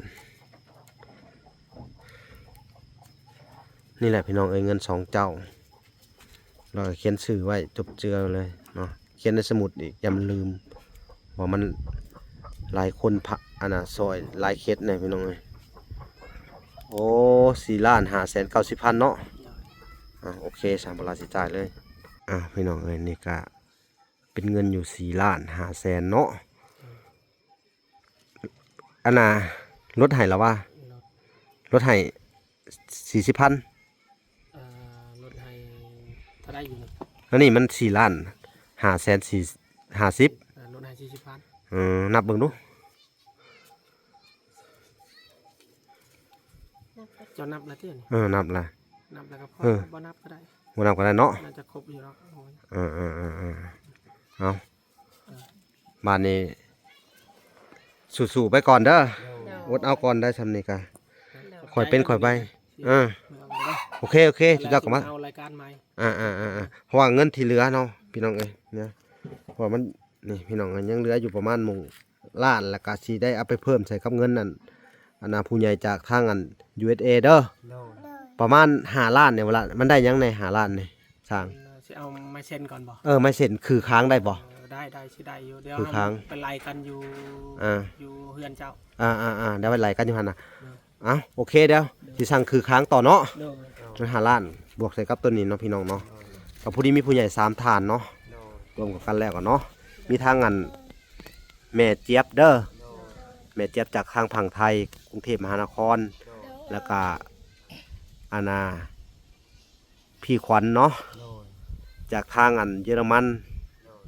ນີ້ແຫຼະພີ່ນ້ອງເອີຍ ເງິນສອງເຈົ້າ ແລ້ວກໍຂຽນຊື່ໄວ້ຈົບເຈືອໄວ້ເລີຍເນາະ ຂຽນໃນສະໝຸດອີກ ຢ່າມັນລືມ ວ່າມັນຫຼາຍຄົນພະ ອັນນ່າ ຊ່ອຍຫຼາຍເຂດແດ່ພີ່ນ້ອງເອີຍ ໂອ້ ສີ່ລ້ານຫ້າແສນເກົ້າສິບພັນເນາະ ອ່າ ໂອເຄ ສາມພັນລາວຊິຈ່າຍເລີຍ. ອ່າ ພີ່ນ້ອງເອີຍ ນີ້ກະເປັນເງິນຢູ່ສີ່ລ້ານຫ້າແສນເນາະ. ອັນນ່າ ລົດໃຫ້ລະວ່າ ລົດ ລົດໃຫ້ສີ່ສິບພັນ. ເອີ ລົດໃຫ້ເທົ່າໃດຢູ່ນີ້? ອັນນີ້ມັນສີ່ລ້ານຫ້າແສນຫ້າສິບ. ເອີ ລົດໃຫ້ສີ່ສິບພັນ. ເອີ ນັບເບິ່ງດູ. ນັບ ເຈົ້ານັບລະຕິ? ເອີ ນັບລະ. ນັບລະກໍພໍ. ເອີ ບໍ່ນັບກໍໄດ້. ບໍ່ນັບກໍໄດ້ເນາະ. ໜ້າຈະຄົບຢູ່ດອກ. ເອີໆໆໆ ເອົາ ເອີ ບາດນີ້ສູ້ໆໄປກ່ອນເດີ. ໂດຍ ອົດເອົາກ່ອນໄດ້ຊ່ຳນີ້ກະ ໂດຍ ຄ່ອຍເປັນຄ່ອຍໄປ. ເອີ ເອົາກ່ອນເດີ. ໂອເຄ ໂອເຄ ເຈົ້າກໍມາ ເອົາລາຍການໃໝ່. ອ່າໆໆ ເພາະວ່າເງິນທີ່ເຫຼືອເນາະ ພີ່ນ້ອງເອີຍເນາະ ເພາະວ່າມັນ ນີ້ ພີ່ນ້ອງ ຍັງເຫຼືອຢູ່ປະມານໝ່ອງ ລ້ານ ແລ້ວກະຊິໄດ້ເອົາໄປເພີ່ມໃສ່ກັບເງິນນັ້ນ ອັນນ່າ ຜູ້ໃຫຍ່ຈາກທາງອັນ ຢູເອສເອ ເດີ. ໂດຍ ປະມານຫ້າລ້ານນີ້ ເວລາມັນໄດ້ຫຍັງແດ່ຫ້າລ້ານນີ້ຊ່າງ? ເອີ ຊິເອົາໄມ້ເຊັນກ່ອນບໍ່? ເອີ ໄມ້ເຊັນຄືຄ້າງໄດ້ບໍ່? ເອີ ໄດ້ ໄດ້ ຊິໄດ້ຢູ່. ດຽວ ຄືຄ້າງ ເຮົາໄປໄລ່ກັນຢູ່ ອ່າ ຢູ່ເຮືອນເຈົ້າ. ອ່າໆໆ ດຽວໄປໄລ່ກັນຢູ່ຫັ້ນນະ. ໂດຍ ເອົ້າ ໂອເຄ ດຽວ ໂດຍ ຊິສັ່ງຄືຄ້າງຕໍ່ເນາະ. ໂດຍ ມັນຫ້າລ້ານ ບວກໃສ່ກັບໂຕນີ້ເນາະ ພີ່ນ້ອງເນາະ. ໂດຍ ກໍພໍດີມີຜູ້ໃຫຍ່ສາມທ່ານເນາະ. ໂດຍ ລວມກັນແລ້ວກໍເນາະ ມີທັງອັນ ແມ່ຈຽບເດີ. ໂດຍ ແມ່ຈຽບຈາກທາງຝັ່ງໄທ ກຸງເທບມະຫານະຄອນ. ໂດຍ ແລ້ວກະ ອັນນ່າ ພີ່ຂວັນເນາະ. ໂດຍ ຈາກທາງອັນເຢຍລະມັນ. ໂດຍ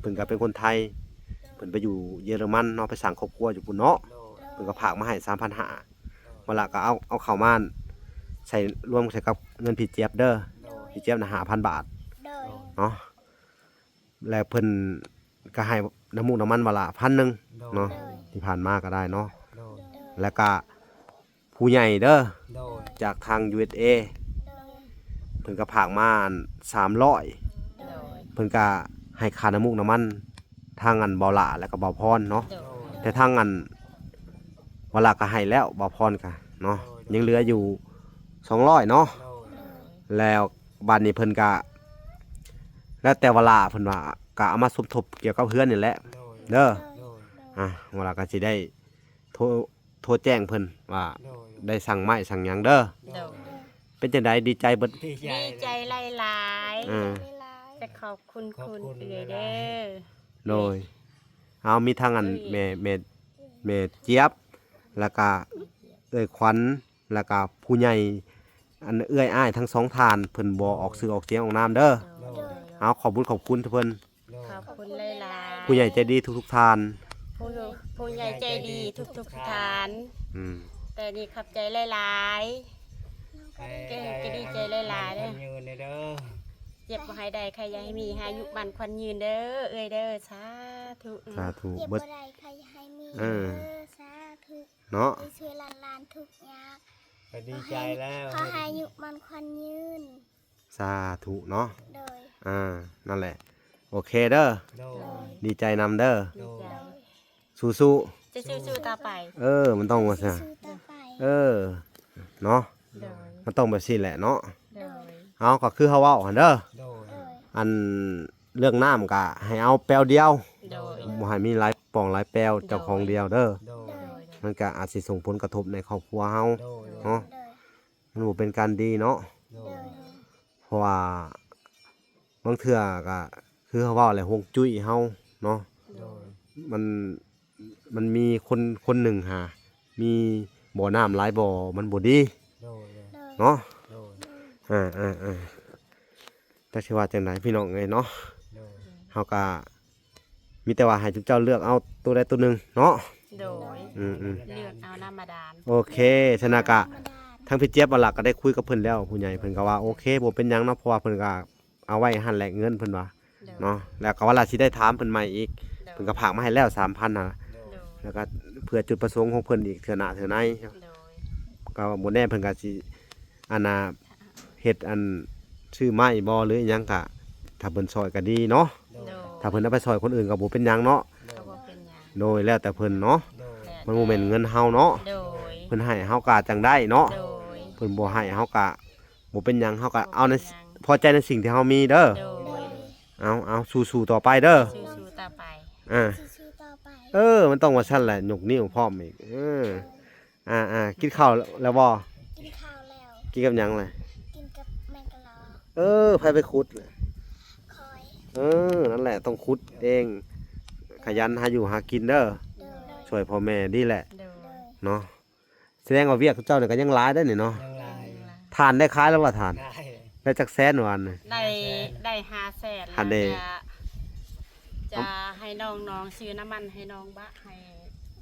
ເພິ່ນກໍເປັນຄົນໄທ ເພິ່ນໄປຢູ່ເຢຍລະມັນເນາະ ໄປສ້າງຄອບຄົວຢູ່ພຸ້ນເນາະ. ໂດຍ ເພິ່ນກໍຝາກມາໃຫ້ສາມພັນຫ້າ. ໂດຍ ເວລາກໍເອົາ ເອົາເຂົ້າມາໃສ່ ລວມໃສ່ກັບເງິນພີ່ຈຽບເດີ. ໂດຍ ພີ່ຈຽບນະຫ້າພັນບາດ. ໂດຍ ເນາະ ແລ້ວເພິ່ນກໍໃຫ້ນ້ຳມູກນ້ຳມັນວາລະພັນໜຶ່ງ. ໂດຍ ເນາະ ໂດຍ ທີ່ຜ່ານມາກໍໄດ້ເນາະ. ໂດຍ ແລ້ວກໍຜູ້ໃຫຍ່ເດີ. ໂດຍ ຈາກທາງ ຢູເອສເອ ໂດຍ ເພິ່ນກໍຝາກມາອັນສາມຮ້ອຍ. ໂດຍ ເພິ່ນກໍໃຫ້ຄ່ານ້ຳມູກນ້ຳມັນ ທາງອັນເບົາຫຼ້າ ແລ້ວກໍເບົາພອນເນາະ. ໂດຍ ແຕ່ທາງອັນວາລະກໍໃຫ້ແລ້ວ ເບົາພອນກໍເນາະ. ໂດຍ ຍັງເຫຼືອຢູ່ສອງຮ້ອຍເນາະ. ໂດຍ ແລ້ວບາດນີ້ເພິ່ນກໍ ແລ້ວແຕ່ວາລະເພິ່ນວ່າ ກໍເອົາມາສົມທົບກ່ຽວກັບເຮືອນນີ້ແຫຼະ. ໂດຍ ເດີ. ໂດຍ ອ່າ ວາລະກໍຊິໄດ້ໂທ ໂທແຈ້ງເພິ່ນວ່າ ໂດຍ ໄດ້ສັ່ງໄມ້ສັ່ງຫຍັງເດີ. ໂດຍ ເປັນຈັ່ງໃດ ດີໃຈເບິດ? ດີໃຈ ດີໃຈຫຼາຍໆ. ເອີ ຈະຂອບຄຸນ ຂອບຄຸນ ຄຸນເອື້ອຍເດີ. ໂດຍ ເອົາ ມີທັງອັນ ເອື້ອຍ ແມ່ ແມ່ ແມ່ຈຽບ ແລ້ວກະເອື້ອຍຂວັນ ແລ້ວກະຜູ້ໃຫຍ່ ອັນເອື້ອຍອ້າຍທັງສອງທ່ານ ເພິ່ນບໍ່ອອກຊື່ອອກສຽງອອກນາມເດີ. ໂດຍ ເອົາ ຂອບບຸນຂອບຄຸນເພິ່ນ. ໂດຍ ຂອບຄຸນຫຼາຍໆ. ຜູ້ໃຫຍ່ໃຈດີທຸກໆທ່ານ. ຜູ້ ຜູ້ໃຫຍ່ໃຈດີທຸກໆທ່ານ. ອືມ ແຕ່ນີ້ຂອບໃຈຫຼາຍໆ. ໃຫ້ ແກ ແກດີໃຈຫຼາຍໆເດີ. ໃຫ້ຢູ່ໃນເດີ ເຈັບບໍ່ໃຫ້ໄດ້ ໄຂ້ຢ່າໃຫ້ມີ ໃຫ້ອາຍຸໝັ້ນຂວັນຍືນເດີ ເອື້ອຍເດີ. ສາທຸ ສາທຸ. ເຈັບບໍ່ໄດ້ ໄຂ້ຢ່າໃຫ້ມີ ເອີ ເດີ ສາທຸ. ເນາະ ໃຫ້ຊ່ວຍຫຼານໆທຸກຍາກ. ກໍດີໃຈແລ້ວ ຂໍໃຫ້ອາຍຸໝັ້ນຂວັນຍືນ. ສາທຸເນາະ. ໂດຍ ອ່າ ນັ້ນແຫຼະ ໂອເຄເດີ. ໂດຍ ດີໃຈນຳເດີ. ໂດຍ ສູ້ໆ ຈະສູ້ໆຕໍ່ໄປ. ເອີ ມັນຕ້ອງວ່າຊັ້ນ. ສູ້ໆຕໍ່ໄປ. ເອີ ເນາະ. ໂດຍ ມັນຕ້ອງແບບຊີ້ແຫຼະເນາະ. ໂດຍ ເອົາ ກໍຄືເຮົາເວົ້າຫັ້ນເດີ. ໂດຍ ໂດຍ ອັນເລື່ອງນ້ຳກໍໃຫ້ເອົາແປວດຽວ. ໂດຍ ບໍ່ໃຫ້ມີຫຼາຍປ່ອງຫຼາຍແປວ ໂດຍ ເຈົ້າຂອງດຽວເດີ. ໂດຍ ໂດຍ ມັນກໍອາດຊິສົ່ງຜົນກະທົບໃນຄອບຄົວເຮົາ. ໂດຍ ເນາະ. ໂດຍ ມັນບໍ່ເປັນການດີເນາະ. ໂດຍ ໂດຍ ເພາະວ່າບາງເທື່ອກໍຄືເຮົາເວົ້າແຫຼະ ຮວງຈຸ້ຍເຮົາເນາະ. ໂດຍ ມັນ ມັນມີຄົນ ຄົນໜຶ່ງຫາ ມີບໍ່ນ້ຳຫຼາຍບໍ່ ມັນບໍ່ດີ. ໂດຍ ໂດຍ ເນາະ. ໂດຍ ອ່າໆໆ ຈັກຊິວ່າຈັ່ງໃດພີ່ນ້ອງເອີຍເນາະ. ໂດຍ ເຮົາກໍ ມີແຕ່ວ່າໃຫ້ທຸກເຈົ້າເລືອກເອົາໂຕໃດໂຕໜຶ່ງເນາະ. ໂດຍ ອືມໆ ເລືອກເອົານ້ຳບາດານ. ໂອເຄ ສະນັ້ນກະ ທາງພີ່ຈຽບຫັ້ນລະ ກະໄດ້ຄຸຍກັບເພິ່ນແລ້ວ ຜູ້ໃຫຍ່ເພິ່ນກະວ່າ ໂອເຄ ບໍ່ເປັນຫຍັງເນາະ ເພາະວ່າເພິ່ນກະເອົາໄວ້ຫັ້ນແຫຼະ ເງິນເພິ່ນວ່າ ໂດຍ ເນາະ. ແລ້ວກະວ່າລະຊິໄດ້ຖາມເພິ່ນໃໝ່ອີກ ໂດຍ ເພິ່ນກະຝາກມາໃຫ້ແລ້ວສາມພັນຫັ້ນ ໂດຍ ແລ້ວກະເພື່ອຈຸດປະສົງຂອງເພິ່ນອີກເທື່ອໜ້າເທື່ອໃນ ໂດຍ ກະບໍ່ແນ່ເພິ່ນກະຊິ ອັນນ່າ ເຮັດອັນຊື້ໄມ້ບໍ່ ຫຼືອີ່ຫຍັງກະ ຖ້າເພິ່ນຊ່ອຍກະດີເນາະ. ໂດຍ ຖ້າເພິ່ນເອົາໄປຊ່ອຍຄົນອື່ນກະບໍ່ເປັນຫຍັງເນາະ. ໂດຍ ກະບໍ່ເປັນຫຍັງ ໂດຍ ແລ້ວແຕ່ເພິ່ນເນາະ. ໂດຍ ມັນບໍ່ແມ່ນເງິນເຮົາເນາະ. ໂດຍ ເພິ່ນໃຫ້ເຮົາກະຈັ່ງໄດ້ເນາະ. ໂດຍ ເພິ່ນບໍ່ໃຫ້ເຮົາກະບໍ່ເປັນຫຍັງ ເຮົາກະເອົາໃນ ບໍ່ເປັນຫຍັງ ພໍໃຈໃນສິ່ງທີ່ເຮົາມີເດີ. ໂດຍ ເອົາ ເອົາ ສູ້ໆຕໍ່ໄປເດີ. ສູ້ໆຕໍ່ໄປ ອ່າ ສູ້ໆຕໍ່ໄປ. ເອີ ມັນຕ້ອງວ່າຊັ້ນແຫຼະ ຍົກນິ້ວພ້ອມອີກ ເອີ. ອ່າໆ ກິນເຂົ້າແລ້ວບໍ່? ກິນເຂົ້າແລ້ວ. ກິນກັບຫຍັງລະ? ກິນກັບແມງກະລອກ. ເອີ ໃຜໄປຂຸດ? ຂ້ອຍ ເອີ ນັ້ນແຫຼະ ຕ້ອງຂຸດເອງ ຂະຫຍັນຫາຢູ່ຫາກິນເດີ ໂດຍ ຊ່ວຍພໍ່ແມ່ນີ້ແຫຼະ ໂດຍ ເນາະ. ສະແດງວ່າວຽກເຈົ້ານີ້ກໍຍັງຫຼາຍເດ້ນີ້ເນາະ ຍັງຫຼາຍ ທ່ານໄດ້ຂາຍແລ້ວບໍ່ທ່ານ? ຂາຍ ໄດ້ຈັກແສນຫວານນີ້? ໄດ້ ຫ້າແສນ ໄດ້ຫ້າແສນ ຫັ້ນເດ້ ແລ້ວຈະ ເອົາ ຈະໃຫ້ນ້ອງໆ ຊື້ນ້ຳມັນໃຫ້ນ້ອງບະ ໃຫ້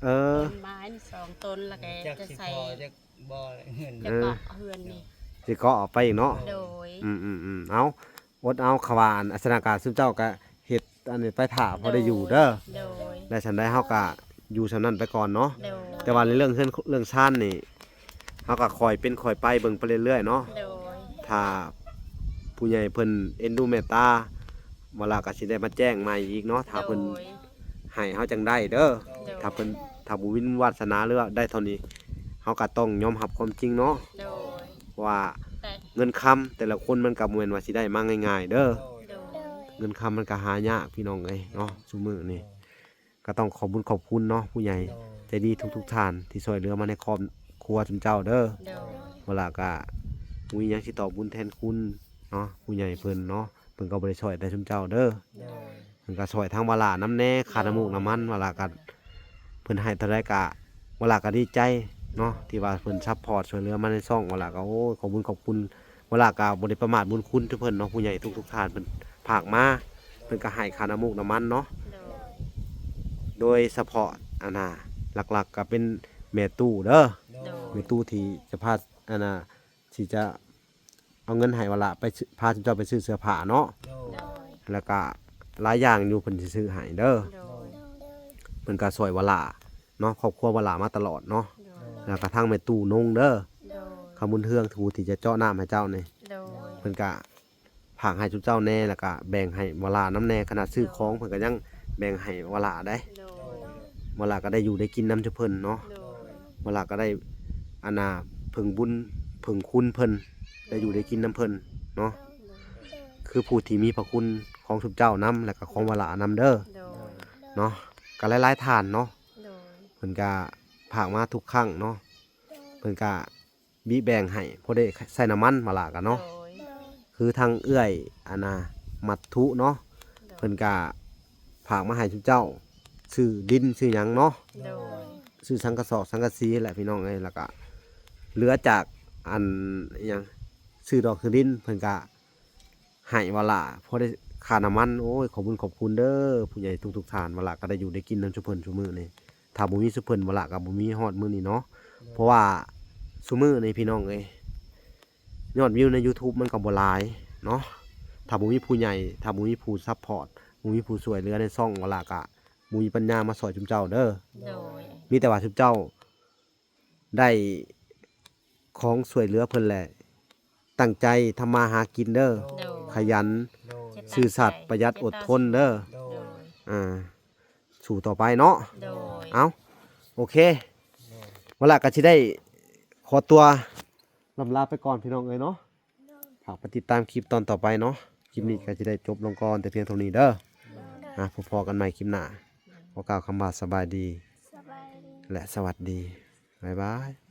ເອີ ຕົ້ນໄມ້ນີ້ສອງຕົ້ນ ແລ້ວກໍຈະໃສ່ ບໍ່ ເງິນ ແລ້ວກໍເຮືອນນີ້ ຊິເກາະອອກໄປອີກເນາະ ໂດຍ ອືມໆໆ ເອົາ ອົດເອົາ ເຂົາວ່າອັນ ອັດສະນາການຊຸມເຈົ້າກະເຮັດອັນນີ້ໄປຖ້າພໍໄດ້ຢູ່ເດີ ໂດຍ ແລະ ຊັ້ນໃດເຮົາກະຢູ່ສ່ຳນັ້ນໄປກ່ອນເນາະ ໂດຍ ແຕ່ວ່າໃນເລື່ອງເຮືອນເລື່ອງຊານນີ້ ເຮົາກະຄ່ອຍເປັນຄ່ອຍໄປເບິ່ງໄປເລື້ອຍໆເນາະ ໂດຍ ຖ້າຜູ້ໃຫຍ່ເພິ່ນເອັນດູແມ່ດຕາ ວາລາກະຊິໄດ້ມາແຈ້ງໃໝ່ອີກເນາະ ຖ້າເພິ່ນ ໂດຍ ໃຫ້ເຮົາຈັ່ງໄດ້ເດີ ໂດຍ ຖ້າເພິ່ນ ຖ້າບໍ່ມີວາດສະໜາ ຫຼືວ່າໄດ້ເທົ່ານີ້ ເຮົາກໍຕ້ອງຍອມຮັບຄວາມຈິງເນາະ ໂດຍ ວ່າ ແຕ່ ເງິນຄຳແຕ່ລະຄົນມັນກໍບໍ່ແມ່ນວ່າຊິໄດ້ມາງ່າຍໆເດີ ໂດຍ ເງິນຄຳມັນກໍຫາຍາກພີ່ນ້ອງເອີຍເນາະ ຊຸມື້ນີ້ ກໍຕ້ອງຂອບບຸນຂອບຄຸນເນາະ ຜູ້ໃຫຍ່ ໂດຍ ໃຈດີທຸກໆທ່ານທີ່ຊ່ວຍເຫຼືອມາໃນຄອບຄົວຊຸມເຈົ້າເດີ ໂດຍ ວາລາກໍບໍ່ມີຫຍັງຊິຕອບບຸນແທນຄຸນເນາະ ຜູ້ໃຫຍ່ເພິ່ນເນາະ ເພິ່ນກໍບໍ່ໄດ້ຊ່ວຍແຕ່ຊຸມເຈົ້າເດີ ໂດຍ ເພິ່ນກໍຊ່ວຍທາງວາລານຳແດ່ ຄ່ານ້ຳມູກນ້ຳມັນ ວາລາກໍ ເພິ່ນໃຫ້ເທົ່າໃດກໍ ວາລາກໍດີໃຈເນາະ ທີ່ວ່າເພິ່ນຊັບພອດຊ່ວຍເຫຼືອມາໃນຊ່ອງ ວາລາກໍ ໂອ້ຍ ຂອບບຸນຂອບຄຸນ ວາລາກໍບໍ່ໄດ້ປະໝາດບຸນຄຸນທີ່ເພິ່ນເນາະ ຜູ້ໃຫຍ່ທຸກໆທ່ານເພິ່ນຝາກມາ ເພິ່ນກໍໃຫ້ຄ່ານ້ຳມູກນ້ຳມັນເນາະ ໂດຍ ໂດຍສະເພາະ ອັນນ່າ ຫຼັກໆກໍເປັນແມ່ຕູ້ເດີ ໂດຍ ແມ່ຕູ້ທີ່ຈະພາ ອັນນ່າ ທີ່ຈະ ເອົາເງິນໃຫ້ວາລາໄປຊື້ ພາເຈົ້າໄປຊື້ເສື້ອຜ້າເນາະ ໂດຍ ແລ້ວກະຫຼາຍຢ່າງຢູ່ເພິ່ນຊິຊື້ໃຫ້ເດີ ໂດຍ ເພິ່ນກະຊ່ວຍວາລາເນາະ ຄອບຄົວວາລາມາຕະຫຼອດເນາະ ໂດຍ ແລ້ວກະທັງແມ່ຕູ້ນົງເດີ ໂດຍ ຄຳບຸນເຮືອງ ຜູ້ທີ່ຈະເຈາະນ້ຳໃຫ້ເຈົ້ານີ້ ໂດຍ ເພິ່ນກະຝາກໃຫ້ຊຸມເຈົ້າແດ່ ແລ້ວກະແບ່ງໃຫ້ວາລານຳແດ່ ຂະໜາດຊື້ຂອງເພິ່ນກະຍັງແບ່ງໃຫ້ວາລາໄດ໋ ໂດຍ ວາລາກະໄດ້ຢູ່ໄດ້ກິນນຳຊຸມເພິ່ນເນາະ ໂດຍ ວາລາກະໄດ້ ອັນນ່າ ເພິ່ງບຸນເພິ່ງຄຸນເພິ່ນ ໄດ້ຢູ່ໄດ້ກິນນຳເພິ່ນເນາະ ໂດຍ ຄືຜູ້ທີ່ມີພະຄຸນຂອງຊຸມເຈົ້ານຳ ແລ້ວກະຂອງວາລານຳເດີ ໂດຍ ເນາະ ກະຫຼາຍໆທ່ານເນາະ ໂດຍ ເພິ່ນກະຝາກມາທຸກຄັ້ງເນາະ ເພິ່ນກະ ບິແບ່ງໃຫ້ພໍໄດ້ໃຊ້ນ້ຳມັນ ວາລາກະເນາະ ໂດຍ ຄືທາງເອື້ອຍ ອັນນ່າ ມັດຖຸເນາະ ໂດຍ ເພິ່ນກະຝາກມາໃຫ້ຊຸມເຈົ້າ ຊື້ດິນຊື້ຫຍັງເນາະ ໂດຍ ຊື້ສັງກະສອກສັງກະສີແຫຼະພີ່ນ້ອງເອີຍ ແລ້ວກະເຫຼືອຈາກ ອັນ ອີຫຍັງ ຊື້ດອກຊື້ດິນ ເພິ່ນກະ ໃຫ້ວາລາພໍໄດ້ຄ່ານ້ຳມັນ ໂອ້ຍ ຂອບບຸນຂອບຄຸນເດີ ຜູ້ໃຫຍ່ທຸກໆທ່ານ ວາລາກໍໄດ້ຢູ່ໄດ້ກິນນຳຊຸມເພິ່ນຊຸມື້ນີ້ ຖ້າບໍ່ມີຊຸມເພິ່ນ ວາລາກໍບໍ່ມີຮອດມື້ນີ້ເນາະ ໂດຍ ເພາະວ່າຊຸມື້ນີ້ພີ່ນ້ອງເອີຍ ຍອດວິວໃນຢູທູບມັນກໍບໍ່ຫຼາຍເນາະ ຖ້າບໍ່ມີຜູ້ໃຫຍ່ ຖ້າບໍ່ມີຜູ້ຊັບພອດ ບໍ່ມີຜູ້ຊ່ວຍເຫຼືອໃນຊ່ອງ ວາລາກໍບໍ່ມີປັນຍາມາຊ່ອຍຊຸມເຈົ້າເດີ ໂດຍ ມີແຕ່ວ່າຊຸມເຈົ້າ ໄດ້ຂອງຊ່ວຍເຫຼືອເພິ່ນແຫຼະ ຕັ້ງໃຈທຳມາຫາກິນເດີ ໂດຍ ຂະຫຍັນ ໂດຍ ຊື່ສັດ ປະຢັດ ອົດທົນເດີ ໂດຍ ອ່າ ສູ້ຕໍ່ໄປເນາະ ໂດຍ ເອົ້າ ໂອເຄ ໂດຍ ວາລາກໍຊິໄດ້ຂໍຕົວ ລ່ຳລາໄປກ່ອນພີ່ນ້ອງເອີຍເນາະ ໂດຍ ຝາກໄປຕິດຕາມຄລິບຕອນຕໍ່ໄປເນາະ ຄລິບນີ້ກໍຊິໄດ້ຈົບລົງກ່ອນແຕ່ພຽງເທົ່ານີ້ເດີ ໂດຍ ອ່າ ພົບພໍ້ກັນໃໝ່ຄລິບໜ້າ ໂດຍ ຂໍກ່າວຄຳວ່າສະບາຍດີ ສະບາຍດີ ແລະ ສະຫວັດດີ ບາຍບາຍ.